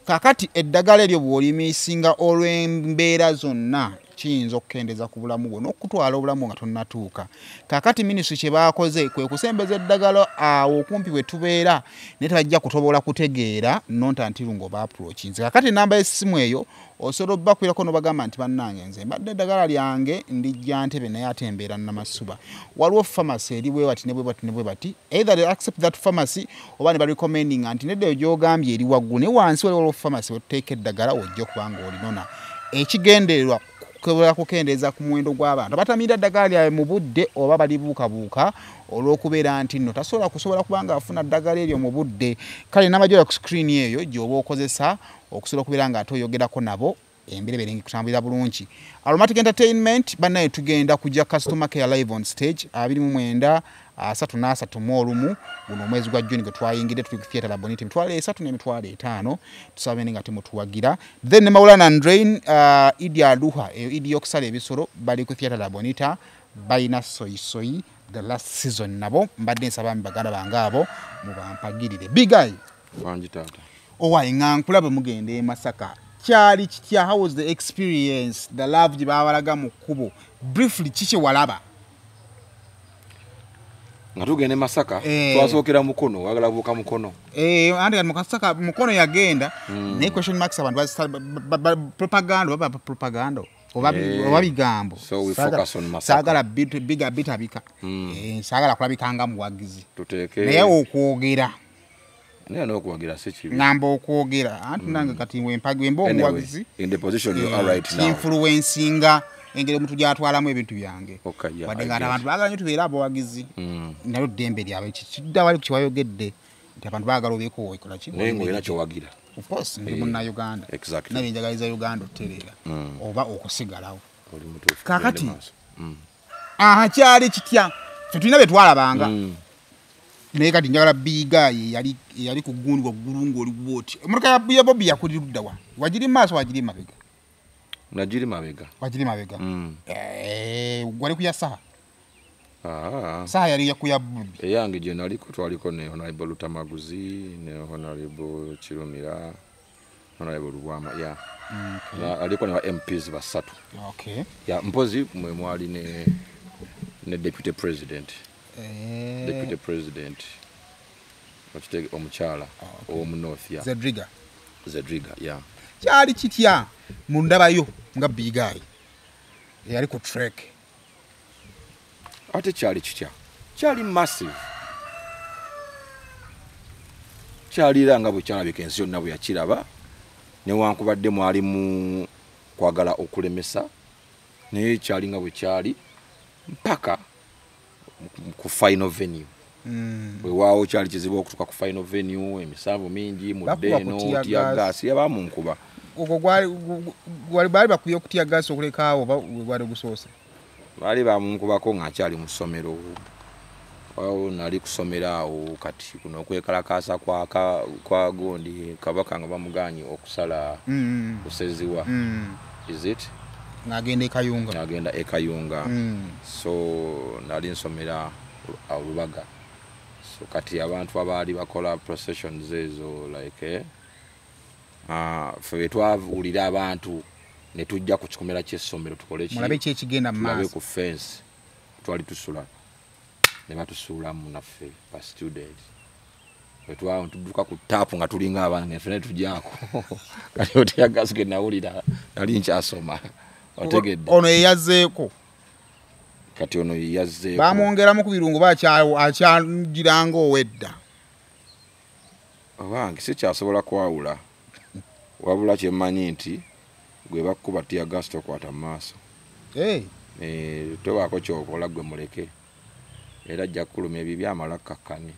Kakati eddagala eryo bw'olimisinga olw'embeera zonna kiyinza okukendeeza ku bulamu bwo n'okutwala obulamu nga tonnatuuka. Kakati minisitule kye baakoze kwe kusembeza eddagala awo okumpi we tubeera, naye tebajja kutobola kutegeera nonta nti ng'oba approachinze. Kakati enamba y'essimu eyo osobola obbakwirako n'obagamba nti bannange nze mbadde eddagala lyange ndijja Ntebe, naye ate embeera Namasuba. Waliwo pharmacy eri bwe bati ne bwe bati ne bwe bati. Either they accept that pharmacy oba ne barecommendinga nti nedda eyo gy'ogambye eri waggulu, naye wansi waliwo pharmacy wetuteeka eddagala ojja okuba ng'olinona. Ekigendererwa kusobola kukendeeza ku muwendo gw'abantu abatamira ddagala lyabwe mu budde oba balibuukabuuka olw'okubeera nti nno tasobola kusobola kubanga afuna ddagala eryo mu budde. Kale namba gy'olaba ku screen eyo gy'oba okozesa okusobola okubeera ng'ate oyogerako nabo, embeera ebeere ng'ekutambulira bulungi. Aromatic Entertainment bannaye tugenda kujja customer care live on stage 29 33 mu olumu guno omwezi gwa Juni gwe twayingidde, tuli ku Theatre La Bonita, 300,000 n'500,000, tusabe nga temutuwagira. Then ne Maulana and Drain, Idi Aduha eyo Idi y'okusala ebisolo, bali ku Theatre La Bonita, balina soyisoyi the last season, nabo mbadde nsaba baganda bange abo mubampagirire. Big Eye wangi taata. Owaye nga nkulaba mugenda e Masaka, kyali kitya? How was the experience, the love gye baabalaga mu kkubo? Briefly kiki walaba? Nga tugenda e Masaka, twasookera Mukono, wagala buuka Mukono. Anti kati Masaka Mukono yagenda, naye question marks abantu propaganda oba propaganda oba oba bigambo. So we focus on Masaka. Saagala biga bitabika. Saagala kulabika nga muwagizi. Tuteeke naye okwogera. Naye n'okuwagira si kibi. Ngamba okwogera anti nange kati wempagi wemba omuwagizi. In the position you are right now. Influencinga engeri omuntu gy'atwalamu ebintu byange. Okay, yeah, wadde I nga get. abantu baagala nnyo tubeere abawagizi, nalyo ddembe lyabwe. Kidda wali ku kyewayogedde nti abantu baagala obeeko wekola ki? Naye ng'olina kyowagira. Of course ndi munnayuganda. Naye njagaliza Uganda otutereera oba okusigalawo. Oli mutuufu. Kaakati, Tugende maaso. Aha, kyali kitya? Ffe tulina bye twalabanga. Naye kati njagala Big Eye eyali ku gundi waggulu ng'oli bw'oti. Emmotoka ya Bobi yakuli ludda wa? Wagiri maaso, wagiri mabega? Nagiri mabega. Wagiri mabega. Wali ku ya Saha? Saha yali ku ya Bobi. Eyange gye naliko twaliko ne Honorable Lutamaguzi, ne Honorable Kirumira, Honorable Lubwama, yeah. Na aliko ne ba MPs basatu. Yeah, mpozi mwe mwali ne Deputy President. Deputy President. Okitege omukyala ow'omu North, yeah. Zedriga. Zedriga, yeah. Kyali kitya mu ndabayo nga Big Eye eyali ku trek? Ate kyali kitya? Kyali massive. Kyali era nga bwe kyalabika ensi yonna bwe yakiraba, newankubadde mwali mu kwagala okulemesa, naye kyali nga bwe kyali mpaka ku final venue. Weewaawo kyali kizibu okutuuka ku final venue, emisanvu mingi, mudde Bakuba eno, ku tear tear gas. gas, yabamunkuba. Ogwo gwali baali bakubye ku tear gas okuleka awo oba gwe gwali gusoose? Baali bamunkubako nga nkyali mu ssomero. Awo nali kusomera awo kati kuno okwekalakaasa kwa gundi kabaka nga bamuganye okusala kuseziwa. Is it? Ngagenda e Kayunga. Ngagenda e Kayunga. So nali nsomera Lubaga. So kati abantu abaali bakola processions ezo like ffe twawulira abantu ne tujja ku kikomera ky'essomero tukole ki? Mulabe ki ekigenda mu maaso. Tulabe ku fence twali tusula. Ne batusuulamu naffe ba student. Bwe tudduka ku taapu nga tulinga abaana ffe ne tujjaako. Kati oteyagasi ge nawulira nali nkyasoma. Otegedde. Ono eyazzeeko. Kati ono yazzeeko. Bamwongeramu ku birungo akyagiranga owedda. Owange sikyasobola kwawula. Wabula kye mmanyi nti gwe bakuba teargas tokwata mu maaso. Tobaako ky'okola gwe muleke. Era ajja kukulumya ebibi amala akkakkane.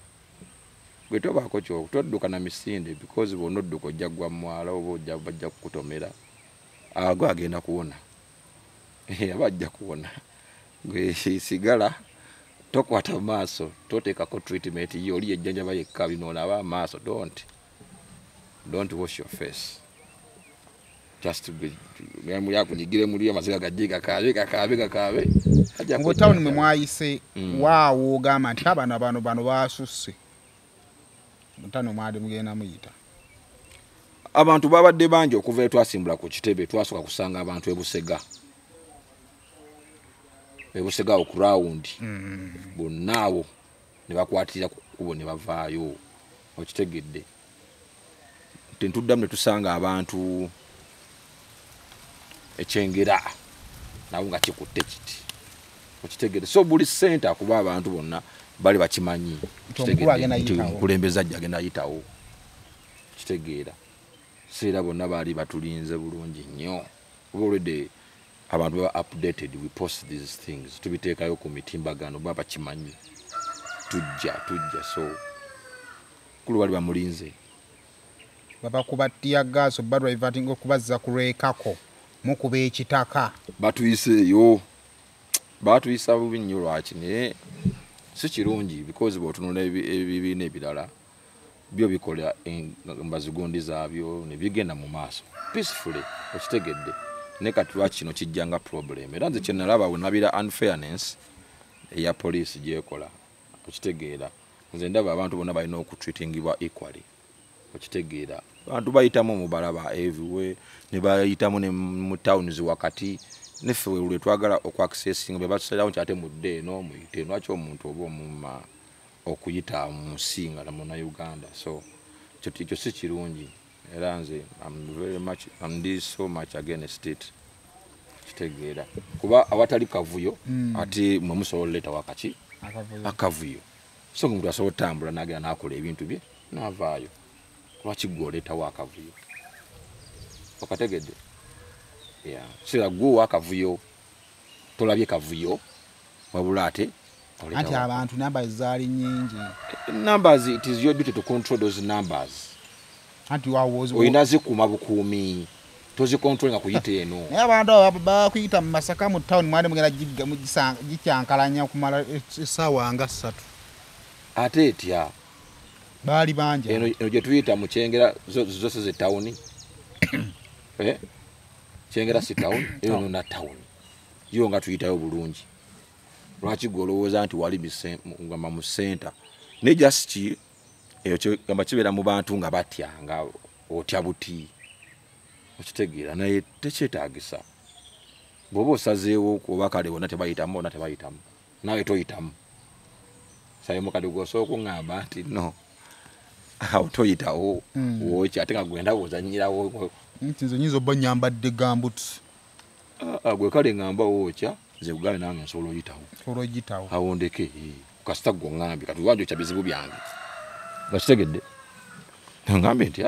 Gwe tobaako todduka na misinde because bw'onodduka ojja kugwa mu mwala oba bajja kukutomera. Gwe agenda kuwona. Aba ajja kuwona. Gwe sigala tokwata mu maaso, toteekako treatment ye oli yejjanjaba yekka bino onaaba amaaso. Don't wash your face. Just akunyigire muli amaziga gajje kakaabe kakaabe kakaabe. Ngo town mwe mwayise waawo ogamba nti abano bano basusse. Mutano mwali mugenda muyita. Abantu babadde bangi okuva twasimbula ku kitebe twasooka kusanga abantu e Busega. E Busega ku round. Bonna awo ne bakwatirira ku kkubo ne bavaayo. Okitegedde. Ntuddamu ne tusanga abantu ekyengera nabo nga kikutte kiti. Okitegedde. So buli center kuba abantu bonna bali bakimanyi. Okitegedde. Omukulembeze ajja agenda ayitawo. Kitegeera. Seera bonna baali batulinze bulungi nnyo. Kuba already abantu baba updated, we post these things. Tubiteekayo ku mitimbagano baba bakimanyi. Tujja so kulu bali bamulinze. Babakuba teargas oba diverting okubazza ku lwekako mukuba ekitaka. Batuyiseeyo. Batuyisa bubi nnyo lwaki naye si kirungi because bw'otunula ebibiina ebirala byo bikola embazigundi zaabyo ne bigenda mu maaso peacefully. Okitegedde. Naye kati lwaki kino kijja nga problem. Era nze kye nalaba we nabira unfairness eya poliisi gy'ekola. Okitegeera. Nze ndaba abantu bonna balina okutreatingibwa equally. Okitegeera. Abantu bayitamu mu balaba everywhere ne bayitamu ne mu towns wakati neffe lwe twagala okwaccessinga be batusalirawo nti ate mudde eno muyite lwaki omuntu oba omumma okuyita mu nsi nga munnayuganda. So ekyo si kirungi. Era nze I'm so much against it. Kitegeera. Kuba awatali kavuyo ate mwe musobola oleeta wakaki akavuyo. So omuntu asobola otambula n'agenda n'akola ebintu bye n'avaayo. Lwaki ggwe oleetawo akavuyo? Okategedde? Yeah. Sira gwe akavuyo tolabye kavuyo wabula ate anti abantu numbers zaali nnyingi. Numbers, it is your duty to control those numbers. Anti olina zikuuma bukuumi tozicontrol nga kuyita eno. Naye abantu abo bakuyita mu Masaka mu town mwali mugenda gikyankalanya okumala essaawa nga 3. Ate etya? Baali bangi. Eno gye tuyita mu Kyengera zose ze tawuni. Kyengera si town, eno na town. Yo nga tuyitayo bulungi. Lwaki gwe olowooza nti wali ngamba mu center. Ne just ki eyo gamba kibeera mu bantu nga batya nga otya buti. Okitegeera naye tekyetaagisa. Bw'oba osazeewo oba kale bonna tebayitamu bonna tebayitamu. Naawe toyitamu. Sayo mukadde gw'osooka okuŋŋamba nti no awo toyitawo wokya ate nga gwenda bw'ozannyirawo. Nti nze nnyinza obba nnyambadde gambuti. Gwe kale ŋŋamba wookya nze kugambe nange nsobola oyitawo. Osobola oyitawo. Awo ndeke kasita gwe oŋŋambye kati wanjokya bizibu byange. Nga kitegedde. Ŋŋambye nti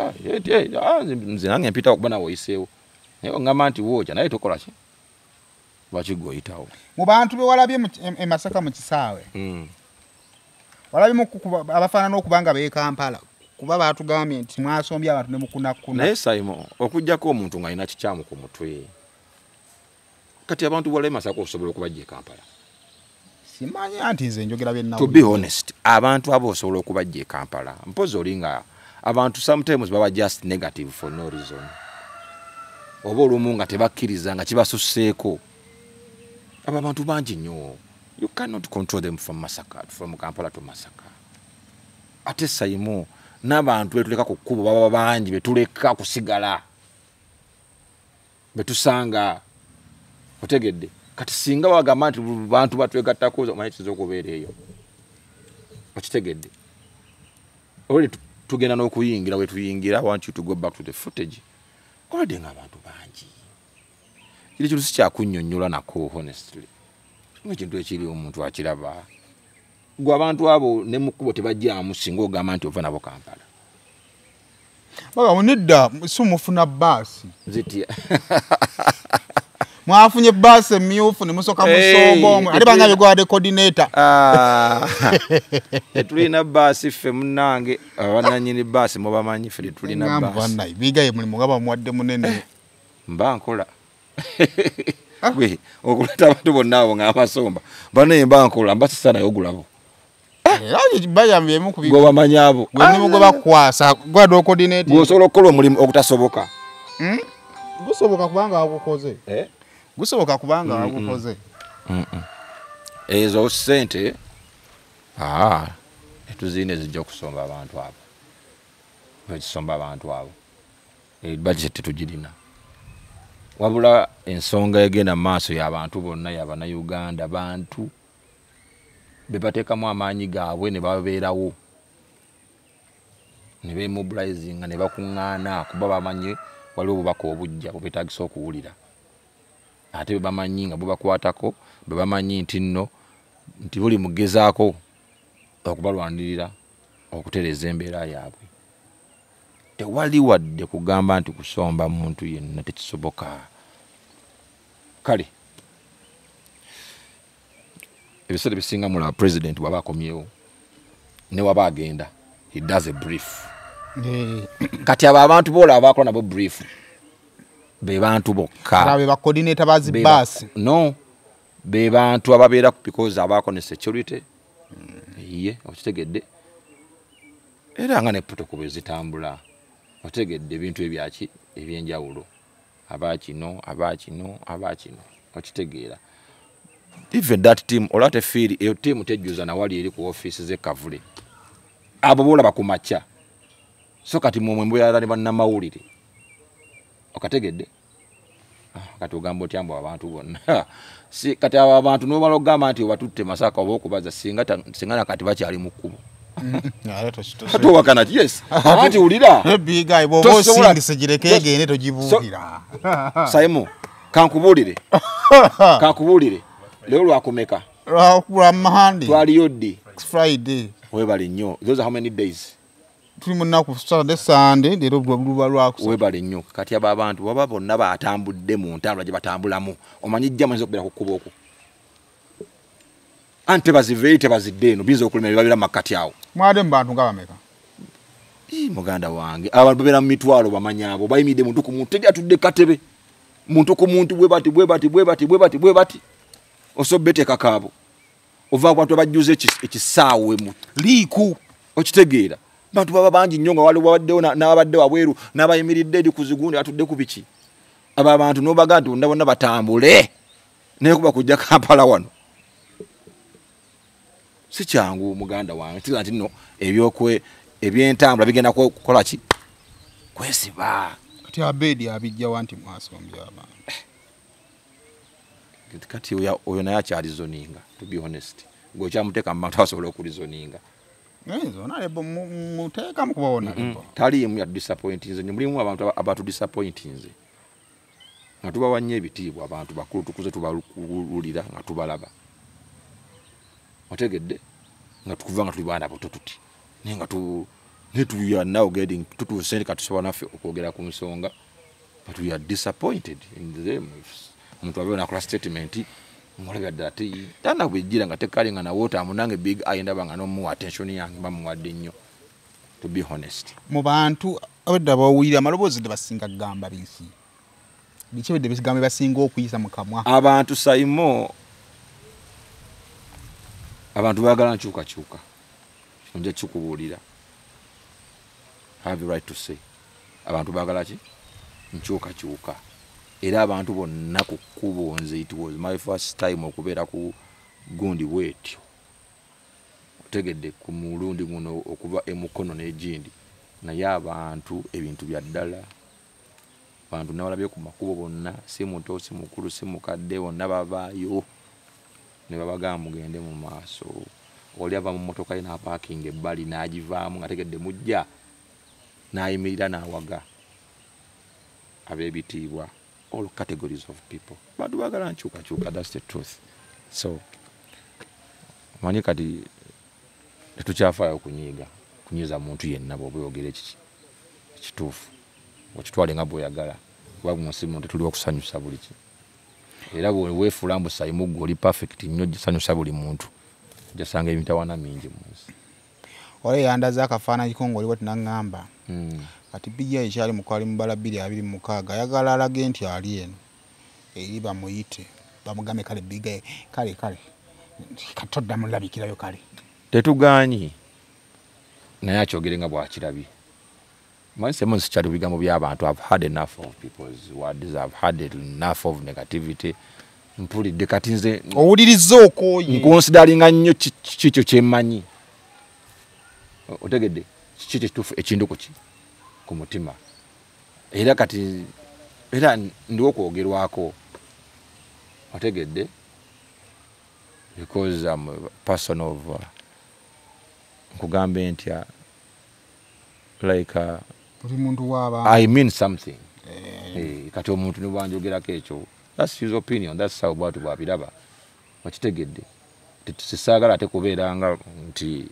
nze nange mpitawo kuba naawe oyiseewo. Naye oŋŋamba nti wookya naye tokola ki? Lwaki gwe oyitawo? Mu bantu be walabye e Masaka mu kisaawe. Walabye abafaanana okuba nga b'e Kampala. Kuba baatugambye nti mwasombye abantu ne mukunakuna. Naye Simon, okuggyako omuntu ng'alina kikyamu ku mutwe. Kati abantu wala e Masaka osobola okubajja e Kampala. Simanyi anti nze njogera bye To be honest, abantu abo osobola okubajja e Kampala. Mpozi olinga abantu sometimes baba just negative for no reason. Oba olumu nga tebakkiriza nga kibasusseeko. Abo abantu bangi nnyo. You cannot control them from Masaka, from Kampala to Masaka. Ate Saimu n'abantu betuleka ku kkubo baba bangi betuleka kusigala. Betusanga otegedde. Kati singa bagamba nti bantu batwegattako omanyi kiyinza okubeera eyo. Okitegedde. Already tugenda n'okuyingira we tuyingira. I want you to go back to the footage. Already ng'abantu bangi. Kiri kintu si kyakunnyonnyola nako honestly. Ekintu ekiri omuntu akiraba. Gwe abantu abo ne mu kkubo tebajjamu singa ogamba nti ova nabo Kampala. Baga nedda si mufuna bbaasi. Zitya. Mwafunye bbaasi emyufu ne musooka musomba omwe. Ate bangambye gwe coordinator. Tetulina bbaasi ffe munnange, abannannyini bbaasi mubamanyi ffe tetulina bbaasi. Bannaye bigaye mulimu nga bamuwadde munene. Mba nkola. Gwe okuleeta abantu bonna abo ng'abasomba. Bannaye mba nkola mba sisa naye ogulabo. Era bayambyemu ku Gwe bamanyi abo. Gwe mulimu gwe bakwasa gwe coordinator. Gwe osobola okukola omulimu ogutasoboka. Gusoboka kubanga wagukoze. Gusoboka kubanga wagukoze. Ezo ssente etuzirina ezijja okusomba abantu abo. Ezisomba abantu abo. Budget tetugirina. Wabula ensonga egenda mu maaso y'abantu bonna y'Abannayuganda bantu be bateekamu amaanyi gaabwe ne babeerawo ne bemobilizinga ne bakuŋŋaana kuba bamanyi waliwo obubaka obujja bubeetaagisa okuwulira. Ate be bamanyi nga bubakwatako, be bamanyi nti nno nti buli mugezaako okubalwanirira okutereeza embeera yaabwe. Tewali wadde kugamba nti kusomba muntu yenna tekisoboka. Kale ebiseera ebisinga mulaba president bw'aba akomyewo ne waba agenda he does a brief. Kati abo abantu b'olaba abakola nabo brief be bantu bokka. Be ba coordinator ba zi bbaasi. No, be bantu ababeera because abaako ne security. Ye okitegedde. Era nga ne protocol bwe zitambula. Otegedde ebintu ebyaki ebyenjawulo. Aba kino, aba kino, aba kino. Okitegeera. Even that team olaba tefiiri eyo team tejjuza nawali eri ku ofiisi z'e Kavule. Abo b'olaba ku makya. So kati mmwe mbeera ne bannamawulire. Okategedde? Kati ogamba otya mbu abantu bonna. Si kati abo abantu n'obala okugamba nti obatutte Masaka oba okubaza singa nakati bakyali mu kkubo. Ate owakana ki? Yes. Anti wulira. Big Eye bw'oba osindise gireke egende togibuukira. Saimu, kankubuulire. Kankubuulire. Leero lwakumeka? Lwa Monday. Twaliyo ddi? Friday. Weebale nnyo. Those are how many days? Tuli mu nnaku Saturday, Sunday, leero luba lwakusatu. Weebale nnyo. Kati abo abantu baba bonna batambudde mu ntambula gye batambulamu. Omanyi jjamu eyinza okubeera ku kkubo okwo. Anti tebaziva eri tebazidde eno, biyinza okulemera ne babeera mu makkati awo. Mwade mu bantu nga bameka? Muganda wange, abantu babeera mu mitwalo bamanyi abo, bayimiridde muntu ku muntu, teri atudde katebe. Muntu ku muntu bwe bati, bwe bati, bwe bati, bwe bati, bwe bati. Osobola obeteekako abo. Ova ku bantu abajjuza ekisaawe mu liiku. Okitegeera. Bantu baba bangi nnyo nga waliwo abaddewo n'abadde wabweru n'abayimiridde eri ku zigundi atudde ku biki. Abo abantu n'obaga nti bonna bonna batambule. Naye kuba kujja Kampala wano. Si kyangu muganda wange. Kitegeeza nti nno ebyentambula bigenda kukola ki? Kwesiba. Kati Abedi abijja wa nti mwasombye abantu. Kati oyo naye akyalizoninga, to be honest. Gwe okyamuteeka mu bantu asobola okulizoninga. Honorable muteekamu kuba honorable. Taliimu yatudisappointinze nnyo. Mulimu abantu abatudisappointinze. Nga tubawa nnyo ebitiibwa abantu bakulu tukuze tubaluulira nga tubalaba. Otegedde? Nga tukuva nga tuli baana bato tuti. Naye nga naye we are now getting tutuuse kati tusobola naffe okwogera ku nsonga, but we are disappointed in them. Omuntu abeera n'akola statement ng'olabira ddala tana bwejjira nga tekali nga nawe otaamu nange Big Eye ndaba nga n'omuwa attention yange bamuwadde nnyo, to be honest. Mu bantu abadde abawulira amaloboozi de basinga kugamba biki? Biki ebidde bigambo basinga okuyisa mu kamwa? Abantu Saimo Abantu baagala nkyukakyuka, nja kikubuulira. I have a right to say abantu baagala ki? Nkyukakyuka. Era abantu bonna ku kkubo, nze it was my first time okubeera ku gundi bwetyo, otegedde, ku mulundi guno okuva emukono n'egindi. Naye abantu ebintu bya ddala, bantu nabalabye ku makubo bonna, si muto, si mukulu, si mukadde, bonna babaayo ne babagamba mugende mu maaso. Oli ava mu mmotoka ye n'apaakinga ebbali n'agivaamu nga tegedde mujja, n'ayimirira n'awaga ab'ebitiibwa, all categories of people. Bantu baagala nkyukakyuka, that's the truth. So manyi kati tetukyafaayo kunyiiga, kunyiiza muntu yenna. Bw'oba oyogera ekiki ekituufu, okitwale nga bw'oyagala, kuba mu nsi muno tetuliwo okusanyusa buli ki. Era bweweefuula mbu Sayimu gwe oli perfect nnyo, gisanyusa buli muntu, ojasanga emitawaana mingi mu nsi. Wali yandaza akafaananyi ko ng'oliwo, tinaŋŋamba kati bijja ekyali mukwali mubala 2026, ayagala alage nti ali eno eri, bamuyite bamugambe kale biga kale kale katodda mulabikirayo kale. Tetugaanyi, naye akyogere nga bwakirabye. Manyi semu sikyali bigambo by'abantu. I've had enough of people's words, I've had enough of negativity. Mpulidde kati nze owuliriza okooye. Nkonsidalinga nnyo kikyo kyemmanyi, otegedde, kiki kituufu ekintu ku ki ku mutima. Era kati era ndiwo okwogerwako, otegedde, because I'm a person of nkugambe ntya, like buli muntu waaba I mean something. Kati omuntu ne bwanjogerako ekyo, that's his opinion, that's how bwatu bwabiraba, okitegedde. Sisaagala ate kubeera nga nti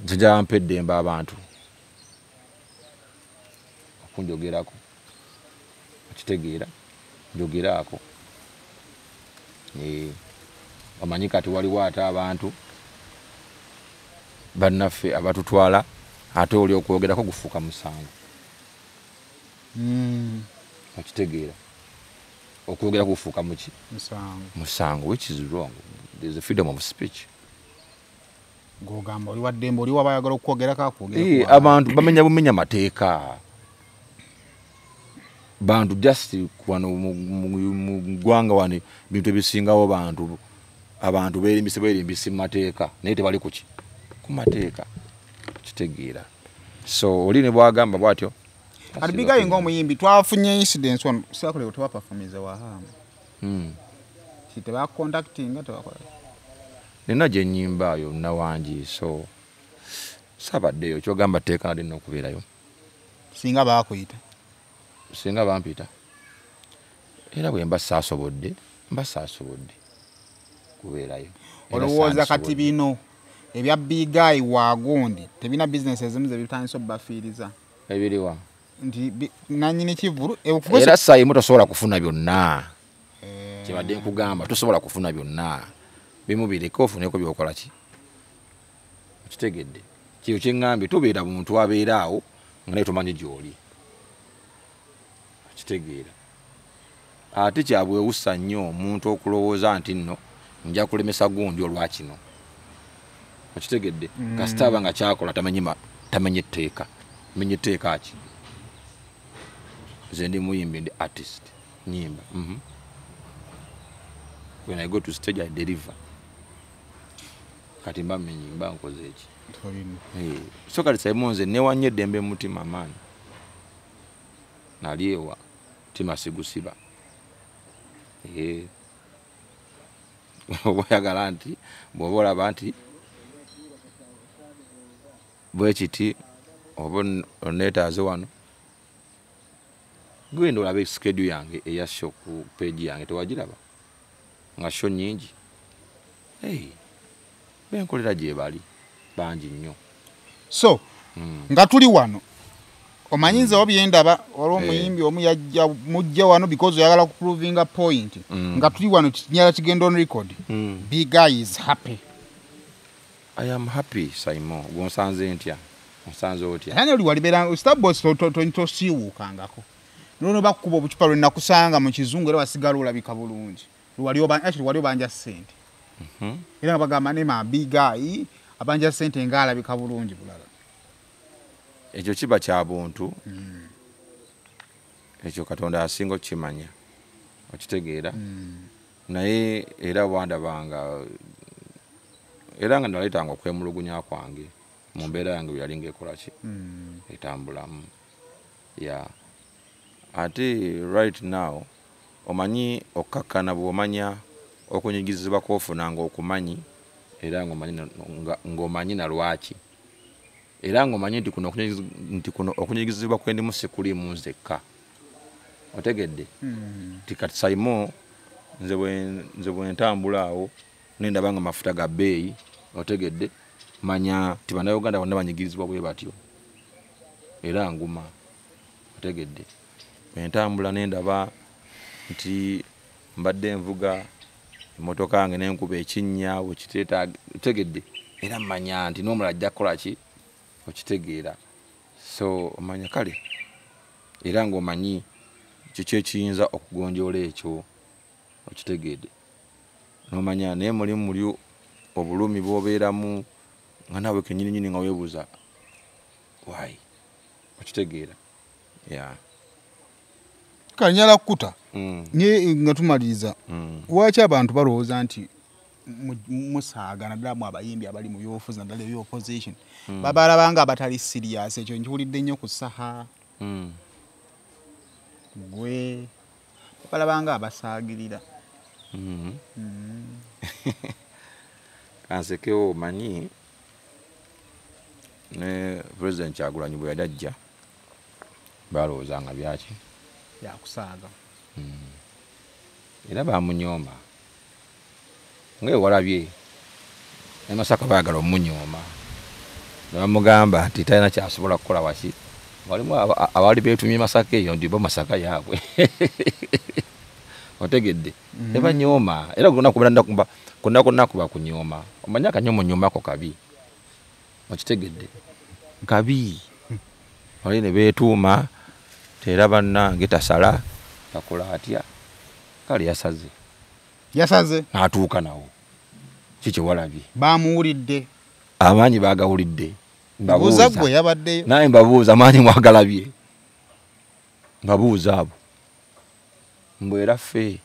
nzija mpa eddembe abantu okunjogerako, okitegeera, njogeraako. Omanyi kati waliwo ate abantu bannaffe abatutwala, ate oli okwogerako gufuuka musango. Okitegeera, okwogera kufuuka muki? Musango. Musango, which is wrong. There's a freedom of speech. Gogamba oli waddembe, oli waba ayagala okwogerako akwogera. Abantu bamenya bumenya mateeka. Bantu just wano mu ggwanga wano ebintu ebisingawo bantu, abantu beerimbise, beerimbise mu mateeka, naye tebali kuki ku mateeka, kitegeera. So oli ne bwagamba bwatyo. Kati bigayi ng'omuyimbi, twafunye incidents wano sakule tewaperformize wahamu. Ki tebacontactinga, tebakola? Nina gye nnyimba yo nawangi, so saabaddeyo. Kyogamba tteeka nali nina okubeerayo. Singa baakuyita? Singa bampita, era bwe mba saasobodde, mba saasobodde kubeerayo. Era olowooza kati sandisobodde. Bino ebya bigayi wagundi tebina bizinesi ezimu ze bitandise obbafiiriza? Ebiriwa? Nti nanyini kivulu Era saayimu tosobola kufuna byonna. Kyebadde nkugamba, tosobola kufuna byonna, bimu bireke ofuneko byokola ki, okitegedde. Kyo kyeŋŋambye, tobeera muntu abeera awo nga naye tomanyi gy'oli, okitegeera. Ate kyabwewusa nnyo omuntu okulowooza nti nno nja kulemesa gundi olwa kino, okitegedde. Kasita aba nga kyakola tamanyi tamanyi etteeka, menye etteeka ki? Nze ndi muyimbi, ndi artist, nyimba. When I go to stage I deliver. Kati mba menyi, mba nkoze eki? So kati saimu nze newanye eddembe mu mutima maani, nali ewa mutima sigusiba. Oba oyagala nti bw'oba olaba nti bwe kiti, oba oneetaaze wano, genda olabe schedule yange eya show ku page yange, tewagiraba nga show nnyingi? Hey, benkolera gye bali bangi nnyo. So nga tuli wano, omanyi nze obyendaba, waliwo omuyimbi omu yajja mujja wano because oyagala kuprovinga point. Nga tuli wano, kinyala kigenda on record. Big guy is happy. I am happy, Simon. Gonsanze ntya? Onsanze otya? Era oli walibeera Starbos, tosiiwuukangako nono bakukuba obucupa lwe nakusanga mu kizungu, era wasigala olabika bulungi. Actually, wali obanja ssente. Era nga bagamba ne ma big guy abanja sente ng'alabika bulungi bulala. Ekyo kiba kya buntu. Ekyo Katonda asinga okukimanya, okitegeera. Naye era wandabanga era nga naleetanga okwemulugunya kwange mu mbeera yange bwe yali ng'ekola ki, etambulamu. Yeah. Ate right now omanyi okkakkana bw'omanya okunyigizibwa kw'ofuna ng'okumanyi, era ng'omanyi na lwaki, era ng'omanyi nti kuno okunyigizibwa kwe ndimu si kuliimu nzekka, otegedde? Nti kati Saimo nze bwe ntambula awo nendaba nga mafuta ga bbeeyi, otegedde, manya nti Bannayuganda bonna banyigirizibwa bwe batyo, era nguma, otegedde. Bwe ntambula nendaba nti mbadde nvuga emmotoka yange nenkuba ekinnya wekiteetaaga, otegedde, era mmanya nti n'omulala ajja kukola ki, okitegeera. So omanya kale era ng'omanyi kiki ekiyinza okugonjoola ekyo, okitegedde, n'omanya. Naye mulimu muli obulumi bw'obeeramu nga naawe kennyininyini nga weebuuza why, okitegeera. Yeah. Kanyala kukuta naye nga tumaliriza, lwaki abantu balowooza nti musaaga, naddala mu abayimbi abali mu byobufuzi, naddala ebya opposition, babalaba nga abatali serious? Ekyo nkiwulidde nnyo ku Saha, gwe babalaba nga abasaagirira. Kansekewo, omanyi ne President Kyagulanyi bwe yali ajja balowooza nga byaki, byakusaaga. Era bamunyooma nga walabye ne Masaka baagala omunyooma ne bamugamba nti talina kyasobola kukola waki. Walimu abaali beetumye Masaka eyo nti bo Masaka yaabwe, otegedde, ne banyooma. Era konna kuba kunyooma, omanyi akanyoomonyomako kabi, okitegedde, kabi. Wali ne beetuuma era bannange tasala takola atya, kale yasaze, yasaze n'atuuka nawo. Kiki walabye? Bamuwulidde, amaanyi baagawulidde. Mbabuuza gwe yabaddeyo. Naye mbabuuza, amaanyi mwagalabye? Mbabuuza abo mbwe era ffe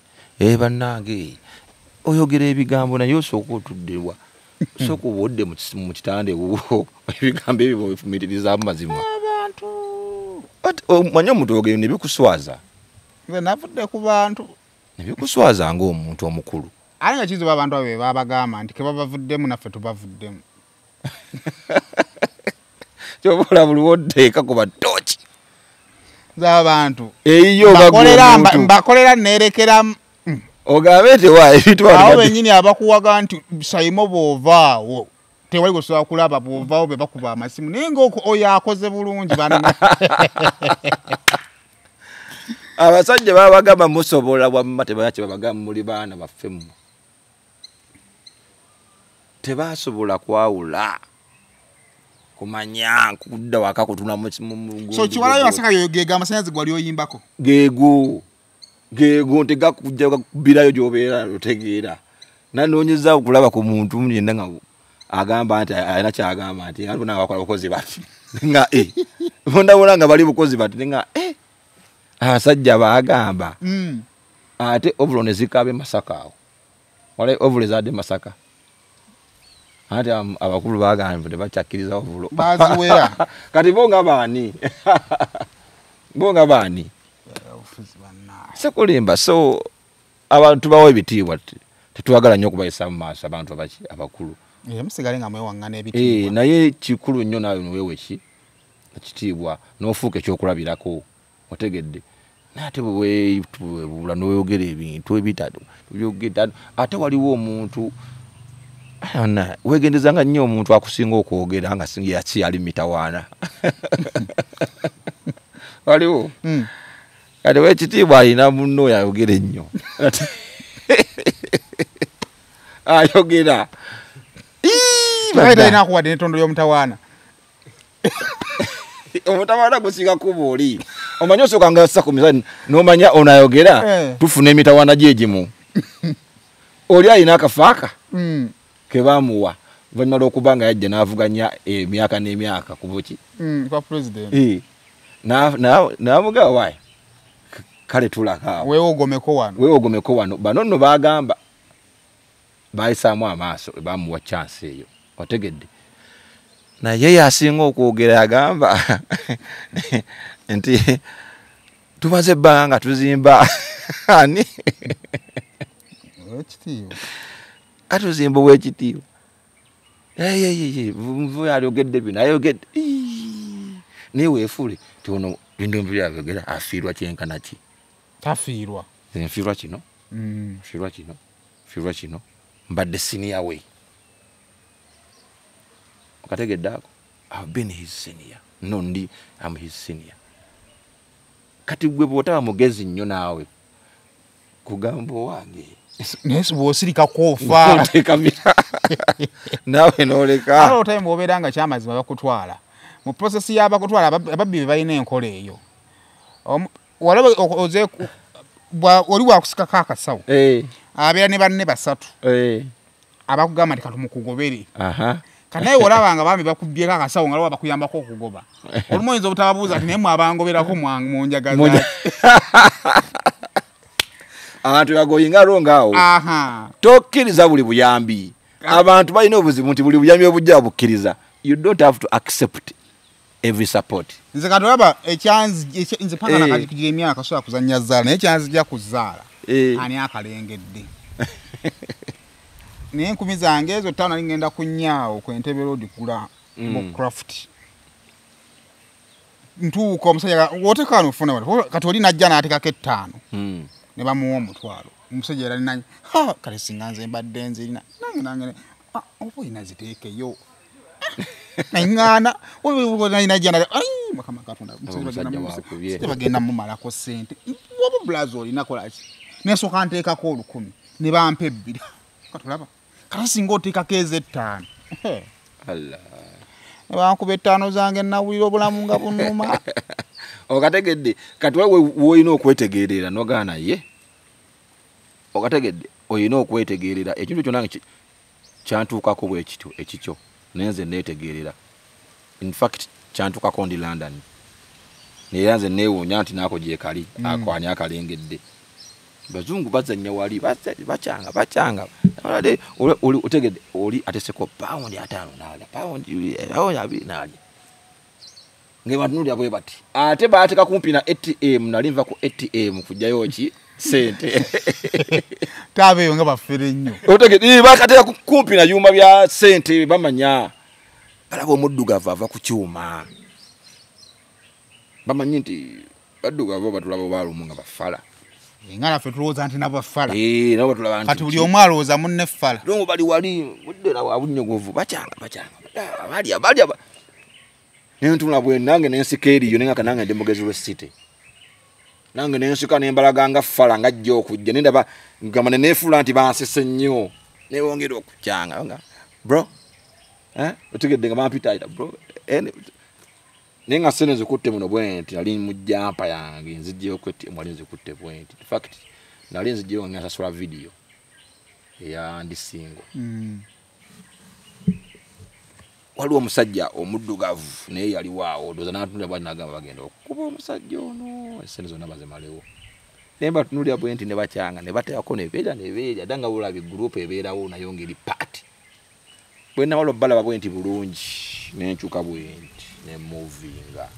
bannange oyogera ebigambo naye osooka otuddewa, osooka oba odde mu kitanda ewuwo, ebigambo ebyo bwefumiitirizaamu mazima. Abantu omanyi omuntu oyogera ne bikuswaza. Nze navudde ku bantu. Ne bikuswaza ng'omuntu omukulu. Ate nga kizibu abantu abo be babagamba nti ke babavuddemu naffe tubavuddemu. Ky'oba olaba buli w'oddeeka kuba ttooki. Nze abantu eyiyo mbakolera neerekeramu. Ogambe nti wa ebintu abo bennyini abakuwaga nti Saimo bw'ovaawo tewali gwesobola kulaba, bw'ovaawo be bakuba amasimu, naye nga oyo akoze bulungi banna. Abasajja babagamba musobola wamma tebalina kye babagamba, muli baana baffe mmwe. Tebasobola kwawula kumanya kudda waka kutuna mu So kiwalayo Masaka gega amasannyalaze gwali oyimbako geego geego nti gakujja gakubirayo gy'obeera otegeera. Nanoonyeza okulaba ku muntu yenna nga agamba nti alina kyagamba nti bonna nga bakola bukozi bati nga bonna bonna nga bali bukozi bati nga abasajja baagamba. Ate ovulo ne zikaaba e Masaka awo, wala ovulo ezaadde Masaka, ate abakulu baagamba tebakyakkiriza ovulo baziwera. Kati bo nga baani? Bo nga baani? Sikulimba. So abantu bawa ebitiibwa, tetwagala nnyo okubayisa mu maaso abantu abakulu. Musigale nga mwewaŋŋana ebitiibwa. Naye kikulu nnyo naawe weewe ki ekitiibwa n'ofuuka ekyokulabirako, otegedde. Naye ate bwe weebula n'oyogera ebintu ebitatu byogera, ate waliwo omuntu weegendezanga nnyo omuntu akusinga okwogera nga si yali mitawaana. Waliwo kati wekitiibwa alina munno oyo ayogera ennyo, ayogera talina akuwadde n'ettondo ly'omutawaana. Omutawaana gusinga kuba oli omanyi osooka nga ssa ku mizani n'omanya ono ayogera tufuna emitawaana gye egimu. Oli alina akafaaka Kebamuwa oluvannyuma lw'okuba nga yajja n'avuganya emyaka n'emyaka ku buki kwa president. N'amugamba wayi kale tulaka awo, weewogomeko wano, weewogomeko wano. Bano nno baagamba bayisaamu amaaso, bamuwa chance eyo, otegedde. Naye yasinga okwogera, yagamba nti tumaze ebbanga nga tuzimba ani Owekitiibwa, atuzimba owekitiibwa. Ayogedde bino, ayogedde naye weefuule ti ono bintu byayogera afiirwa kyenkana ki? Tafiirwa. Nfiirwa kino, nfiirwa kino, nfiirwa kino, mbadde senior we. Okategedde ako? I've been his senior. No, ndi I'm his senior. Kati gwe bw'otaba mugezi nnyo naawe kugamba owange, naye bw'osirika kwofa naawe n'oleka. Ate time bw'obeera nga kyamazima bakutwala mu process y'abakutwala, ababbi be balina enkola eyo. Walaba oze oli wakusikako akasawo, abeera ne banne basatu abakugamba nti katumukugobere. Kati naye olaba nga bambi bakubyeko akasawo nga lwa bakuyambako okugoba, olumu oyinza obutababuuza nti naye mwabangoberako munjagaza. Abantu bagoyinga wrong awo. Tokkiriza buli buyambi. Abantu balina obuzibu nti buli buyambi obujja bukkiriza. You don't have to accept every support. Nze kati olaba nze paka nakati kugira emyaka sobola kuzannya zzaala, naye ekyanzija ku zzaala ani akalengedde. Naye enkumi zange ezo 5 nali ngenda ku nnyaawo ku Entebbe Road kula mu craft. Ntuuka omusajja w'oteeka wano ofuna wano, kati oli najja n'ateekako 5 ne bamuwa omutwalo. Omusajja era alina kale singa nze mbadde nzirina nange oba olina ziteekeyo. Naŋŋaana najja Mukama Katonda, omusajja bagenda mumalako ssente. Oba bulazi olina kola ki? Nesooka nteekako 1000 ne bampa 2. Katulaba kati singa oteekako ez'ettaano. Ne bankuba 5 zange nawulira obulamu nga bunnuma. Okategedde kati wewe woolina okwetegeerera n'ogaana ye. Okategedde olina okwetegeerera ekintu kyonna kyantuukako bwe kityo ekikyo, naye nze neetegeerera. In fact kyantuukako ndi London, naye nze neewuunya nti naako gye kali ako ani akalengedde. Bazungu bazannya wali bakyanga bakyanga, otegedde oli ateseko pawundi 5 n'alya pawundi 2 n'alya, nga batunuulira bwe bati. Ate baateeka kumpi na ATM, nali nva ku ATM kujjayo ki sente. Taabeeyo nga bafere nnyo. Otegedde bakateeka kumpi na byuma bya sente, bamanya balaba omuddugavu ava ku kyuma, bamanyi nti baddugavu batulaba baalumu nga bafala. Nga naffe tulowooza nti nabo bafala. Nabo batulaba nti kati buli omu alowooza munne ffala. Longo bali wali mudde nawe abunyogovu bakyanga bakyanga balya balya. Nentunula bwe nange nensika eriyo naye nga nange ndi mugezi w'essite. Nange nensika nembalaga nga ffala nga ajja okujja, nendaba ngamba ne neefuula nti bansese nnyo, newongera okukyanga nga bro otegedde nga bampitaayita bro, naye nga ssente nzikutte muno bwe nti nali mu jampa yange nzigyeyo ku ATM, wali nzikutte bwe nti. In fact nali nzigyeyo nga nsasula vidiyo eya ndi single. Waliwo omusajja omuddugavu naye yaliwo awo, ndowooza n'atunulira bw'ati n'agamba bagenda okukuba omusajja ono essente zonna bazimalewo. Naye mbatunuulira bwe nti ne bakyanga ne bateekako ne beerya ne beerya, dda nga bw'olaba eggurupu ebeerawo nayo ng'eri paati. Bwe namala obbalaba bwe nti bulungi ne nkyuka bwe nti ne muvinga.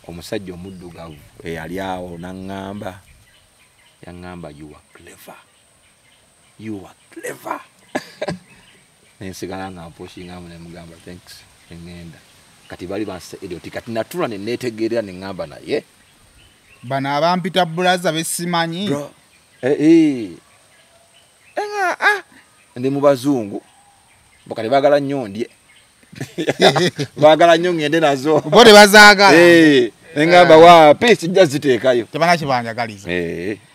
Omusajja omuddugavu eyali awo n'aŋŋamba, yaŋŋamba you are clever, you are clever. Nensigala nga mpushingamu ne mugamba thanks, ne ŋŋenda. Kati bali banse idiot, kati natula ne neetegeerera ne ŋŋamba naye bano abampita bulaza besimanyi. Ndi mu bazungu kati baagala nnyo ndye, baagala nnyo ŋŋende nazo, bo tebazaagala. Ne ŋŋamba waapi sijja ziteekayo, tebalina kye banjagaliza.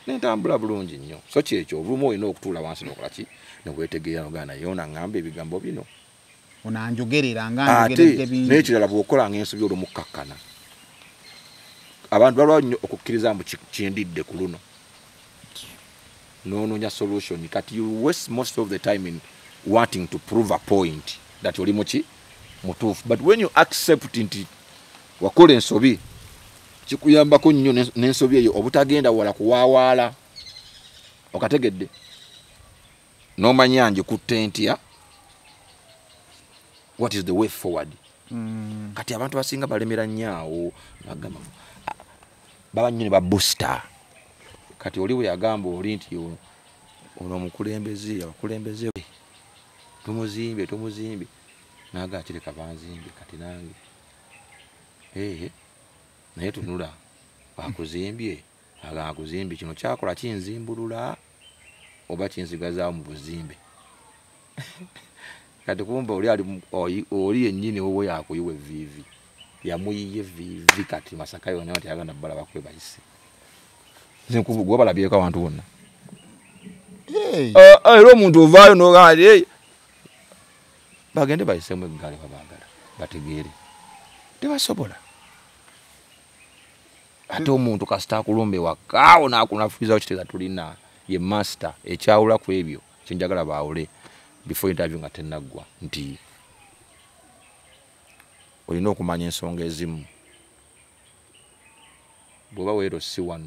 Nentambula bulungi nnyo. So kyekyo olumu olina okutuula wansi n'okola ki, neweetegeera n'ogaana naye ono aŋŋamba ebigambo bino, ono anjogerera nga anjogeredde bingi. N'ekirala bw'okolanga ensobi olw'omukkakkana, abantu balwa nnyo okukkiriza mbu kindidde ku luno, n'onoonya solution. Kati you waste most of the time in wanting to prove a point that oli muki mutuufu. But when you accept nti wakola ensobi, kikuyambako nnyo n'ensobi eyo obutagenda wala kuwaawaala. Okategedde? N'omanya ngikutte ntya, what is the way forward. Kati abantu basinga balemera nnyo awo, bagamba baba nnyo ne babooster. Kati oli bwe yagamba oli nti ono omukulembeze, abakulembeze tumuzimbe, tumuzimbe, naga kireka banzimbe kati nange naye tunula bakuzimbye, aga akuzimbye kino kyakola kinzimbulula oba kinsigazaawo mu buzimbe. Kati kumba oli ali oli yennyini wowe yakuyiwa evviivi, yamuyiye evviivi. Kati Masaka yonna nti ayagala bbala bakwe bayise. Nze nkuvuga balabyeko abantu bonna. Era omuntu ovaayo n'ogamba bagende bayisemu eggaali babaagala bategeere, tebasobola. Ate omuntu kasita akulumba ewaka n'akunafukizawo kitegeeza tulina ye master ekyawula ku ebyo kyenjagala baawule before interview nga tennaggwa, nti olina okumanya ensonga ezimu. Bw'oba wa LC1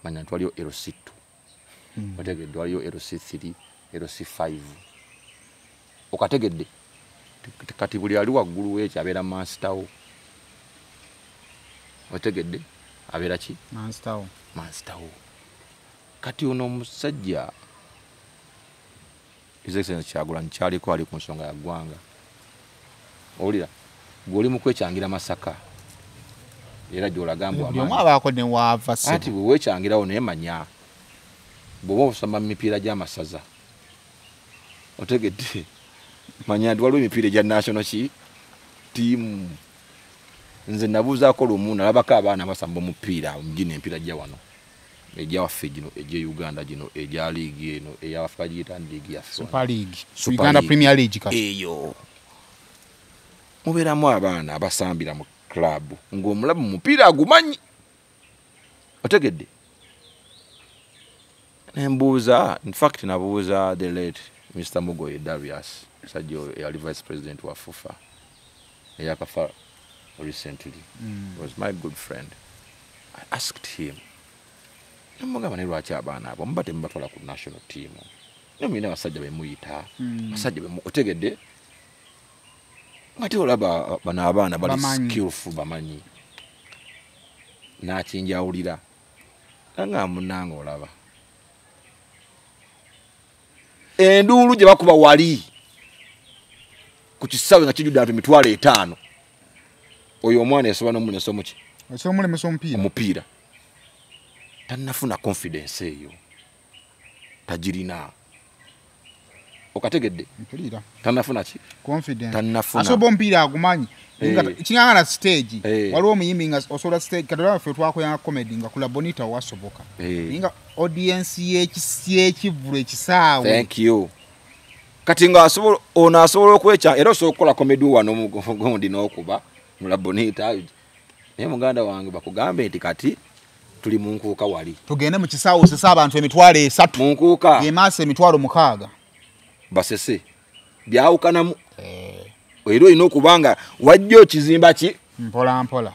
manya nti waliyo LC2, otegedde, waliyo LC3, LC5, okategedde. Kati buli ali waggulu w'ekyo abeera master wo, otegedde, abeera ki? Master wo. Master wo. Kati ono omusajja His Excellency Kyagulanyi kyaliko ali ku nsonga ya ggwanga. Owulira, gw'oli mu kwekyangira Masaka era gy'olagamba buli omu abaako ne waava. Ati bwe weekyangirawo naye manya bw'oba osoma mu mipiira gy'amasaza, otegedde, manya nti waliwo emipiira egya national ki tiimu. Nze nabuuzaako lumu nalabako abaana basamba omupiira gino empiira gya wano egyawaffe gino egye Uganda gino egya liigi eno eyawaffe bagiyita liigi yaffe Super League, Uganda Premier League. Kati eyo mubeeramu abaana abasambira mu club ng'omulaba mu mupiira agumanyi, otegedde. Nembuuza, in fact nabuuza the late Mr. Mugoye Darius, musajja oyo eyali vice president wa FUFA eyakafa recently, was my good friend. I asked him, nemugamba naye lwaki abaana abo muba temubatwala ku national team, naye mulina abasajja bemuyita basajja bemu, otegedde, nga te olaba bano abaana bali skillful, bamanyi. N'akinjawulira nga munnange olaba enduulu gye bakuba wali ku kisaawe nga kijjudde abantu 50,000, oyo omwana esobola n'omulemesa omuki, osobola omulemesa omupiira, omupiira tannafuna confidence eyo, tagirina. Okategedde? Mpulira. Tannafuna ki? Confidence. Tannafuna. Asobola omupiira agumanyi. Kinganga na stage. Waliwo omuyimbi nga osobola stage, kati olaba ffe twakoyanga comedy nga kula Bonita wasoboka. Nga audience y'ekivvulu ekisaawe. Thank you. Kati nga asobola ono asobola okwekya era osobola okukola comedy wano gundi n'okuba mula Bonita. Naye muganda wange bakugambe nti kati tuli mu nkuuka wali. Tugende mu kisaawe osese abantu 300,000. Mu nkuuka. Ye maaso 600,000. Basese. Byawukanamu. Era olina okubanga wajja okizimba ki? Mpola mpola.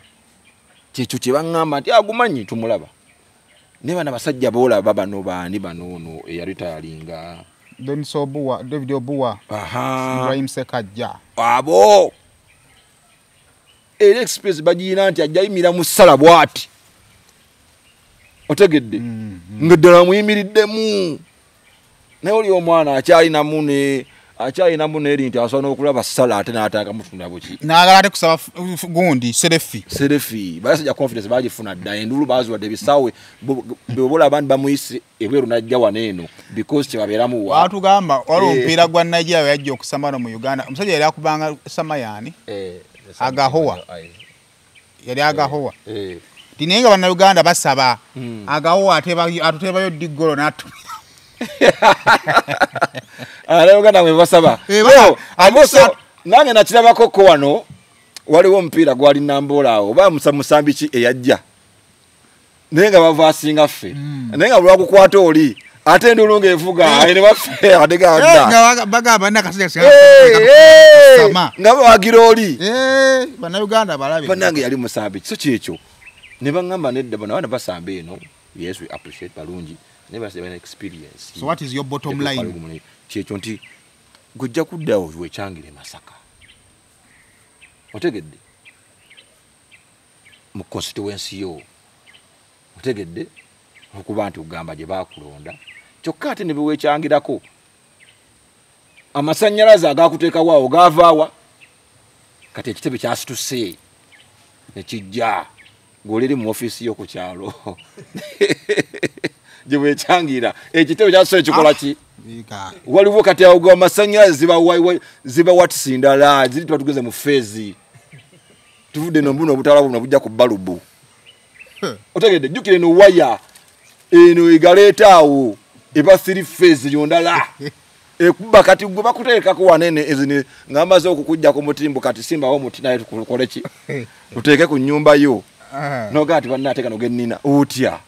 Kyekyo kye baŋŋamba nti agumanyi tumulaba. Naye bano abasajja boolaba bano baani bano ono eyaritayalinga. Denis Obua, David Obua. Ibrahim Sekajja. Abo. Era experience bagiyina nti ajja yimira mu ssala bw'ati. Otegedde? Nga ddala muyimiriddemu. Naye oli omwana akyalinamu ne akyalinamu n'eri nti asobola n'okulaba ssala ate n'ataka mutunda buki. N'agala ate kusaba gundi selfie. Selfie. Basajja confidence bagifuna dda, enduulu baaziwadde ebisaawe bw'obola abantu bamuyise ebweru n'ajja wano eno because kyebabeeramu wa. Baatugamba waliwo omupiira gwa Nigeria we yajja okusamba wano mu Uganda. Omusajja yali akubanga Samayani. Agahowa. Yali Agahowa. Nti naye nga bannayuganda basaba Agahowa atuteebayo ddi ggolo n'atumira. Abannayuganda mwe basaba. Nange nakirabako ko wano waliwo omupiira gwali Nambola awo oba musambi ki eyajja naye nga bava asinga ffe, naye nga lwakukwata oli Ate endulu ng'evuga ene baffe adeganda bagamba nakasajja nga bawagira oli bannayuganda balabe bannange yali musambi. So kyekyo ne baŋŋamba nedda bano abaana basamba eno. Yes, we appreciate balungi naye balina experience. So what is your bottom line? Kyekyo nti gujja kuddawo wekyangire Masaka, otegedde, mu constituency yo, otegedde, okuba nti ogamba gye baakulonda. Kyokka ate ne bewekyangirako amasannyalaze agakuteekawo awo gaavaawa. Kati ekitebe kyasituse ne kijja ng'oliri mu ofiisi yo ku kyalo gye weekyangira. Ekitebe kyasituse ekikola ki? Waliwo kati awo amasannyalaze ziba watisi ndala ziri tuba tugeze mu feezi, tuvudde eno mbuno obutaala buno bujja ku balubu, otegedde. Jjukira eno waya eno egaleeta awo eba 3 phase yondala ekuba. Kati gwe bakuteekako wanene ezini nga bamaze okukujja ku mutimbo, kati simbawo omuti naye tukole ki, tuteeke ku nnyumba yo nogaa ati banna kano gennina otya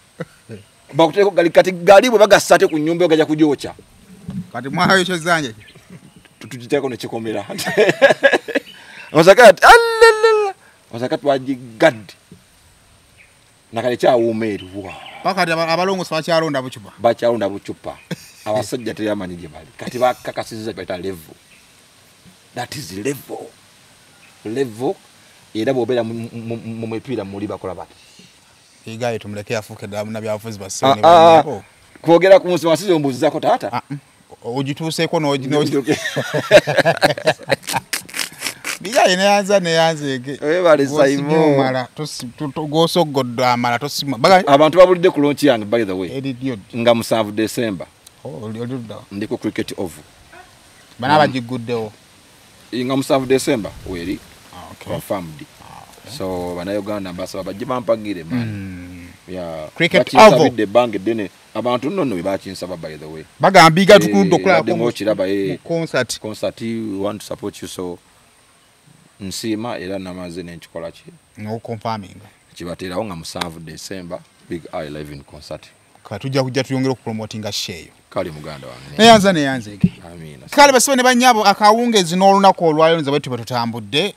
bakuteeko gali. Kati gali bwe bagassa ate ku nnyumba yo gajja kugyokya. Kati mwayo zange tugiteeko nekikomera Masaka alala Masaka twagigadde nakale kyawuuma eri paka abalongosi bakyalonda bucupa, bakyalonda bucupa. Abasajja teyamanyi gye bali. Kati bakakasizza bayita level. That is level level. Era bw'obeera mu mipiira muli bakola bati igaye tumuleke afuuke ddala munnabyabufuzi bassebo ne bannyabo. Kwogera ku nsonga si z'ombuuzizaako taata. Ogituuseeko n'ogi bigaye neyanza neyanzeege webale Simon gosoggodde amala tosima. Abantu babulidde ku launch yange by the way nga 7 December ndi ku Cricket Oval. Bana bagiguddewo nga 7 December weri confirmed. So bannayuganda mbasaba bajje bampagire man. Yeah, Cricket Oval ebbanga eddene abantu nno nno bebakinsaba by the way. Bagamba tukuludde okulaba mu concert. Concert we want to support you, so nsiima era namaze nenkikola ki no confirming kibateerawo nga 7 December Big Eye live in concert. Kale tujja kujja tuyongere okupromotinga sheeyo. Kale muganda wange neyanza neyanzeege. Amiina. Kale basibe ne bannyabo akawungezi n'olunaku olwaleero nze bwe tuba tutambudde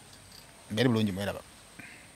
mbere bulungi mweraba.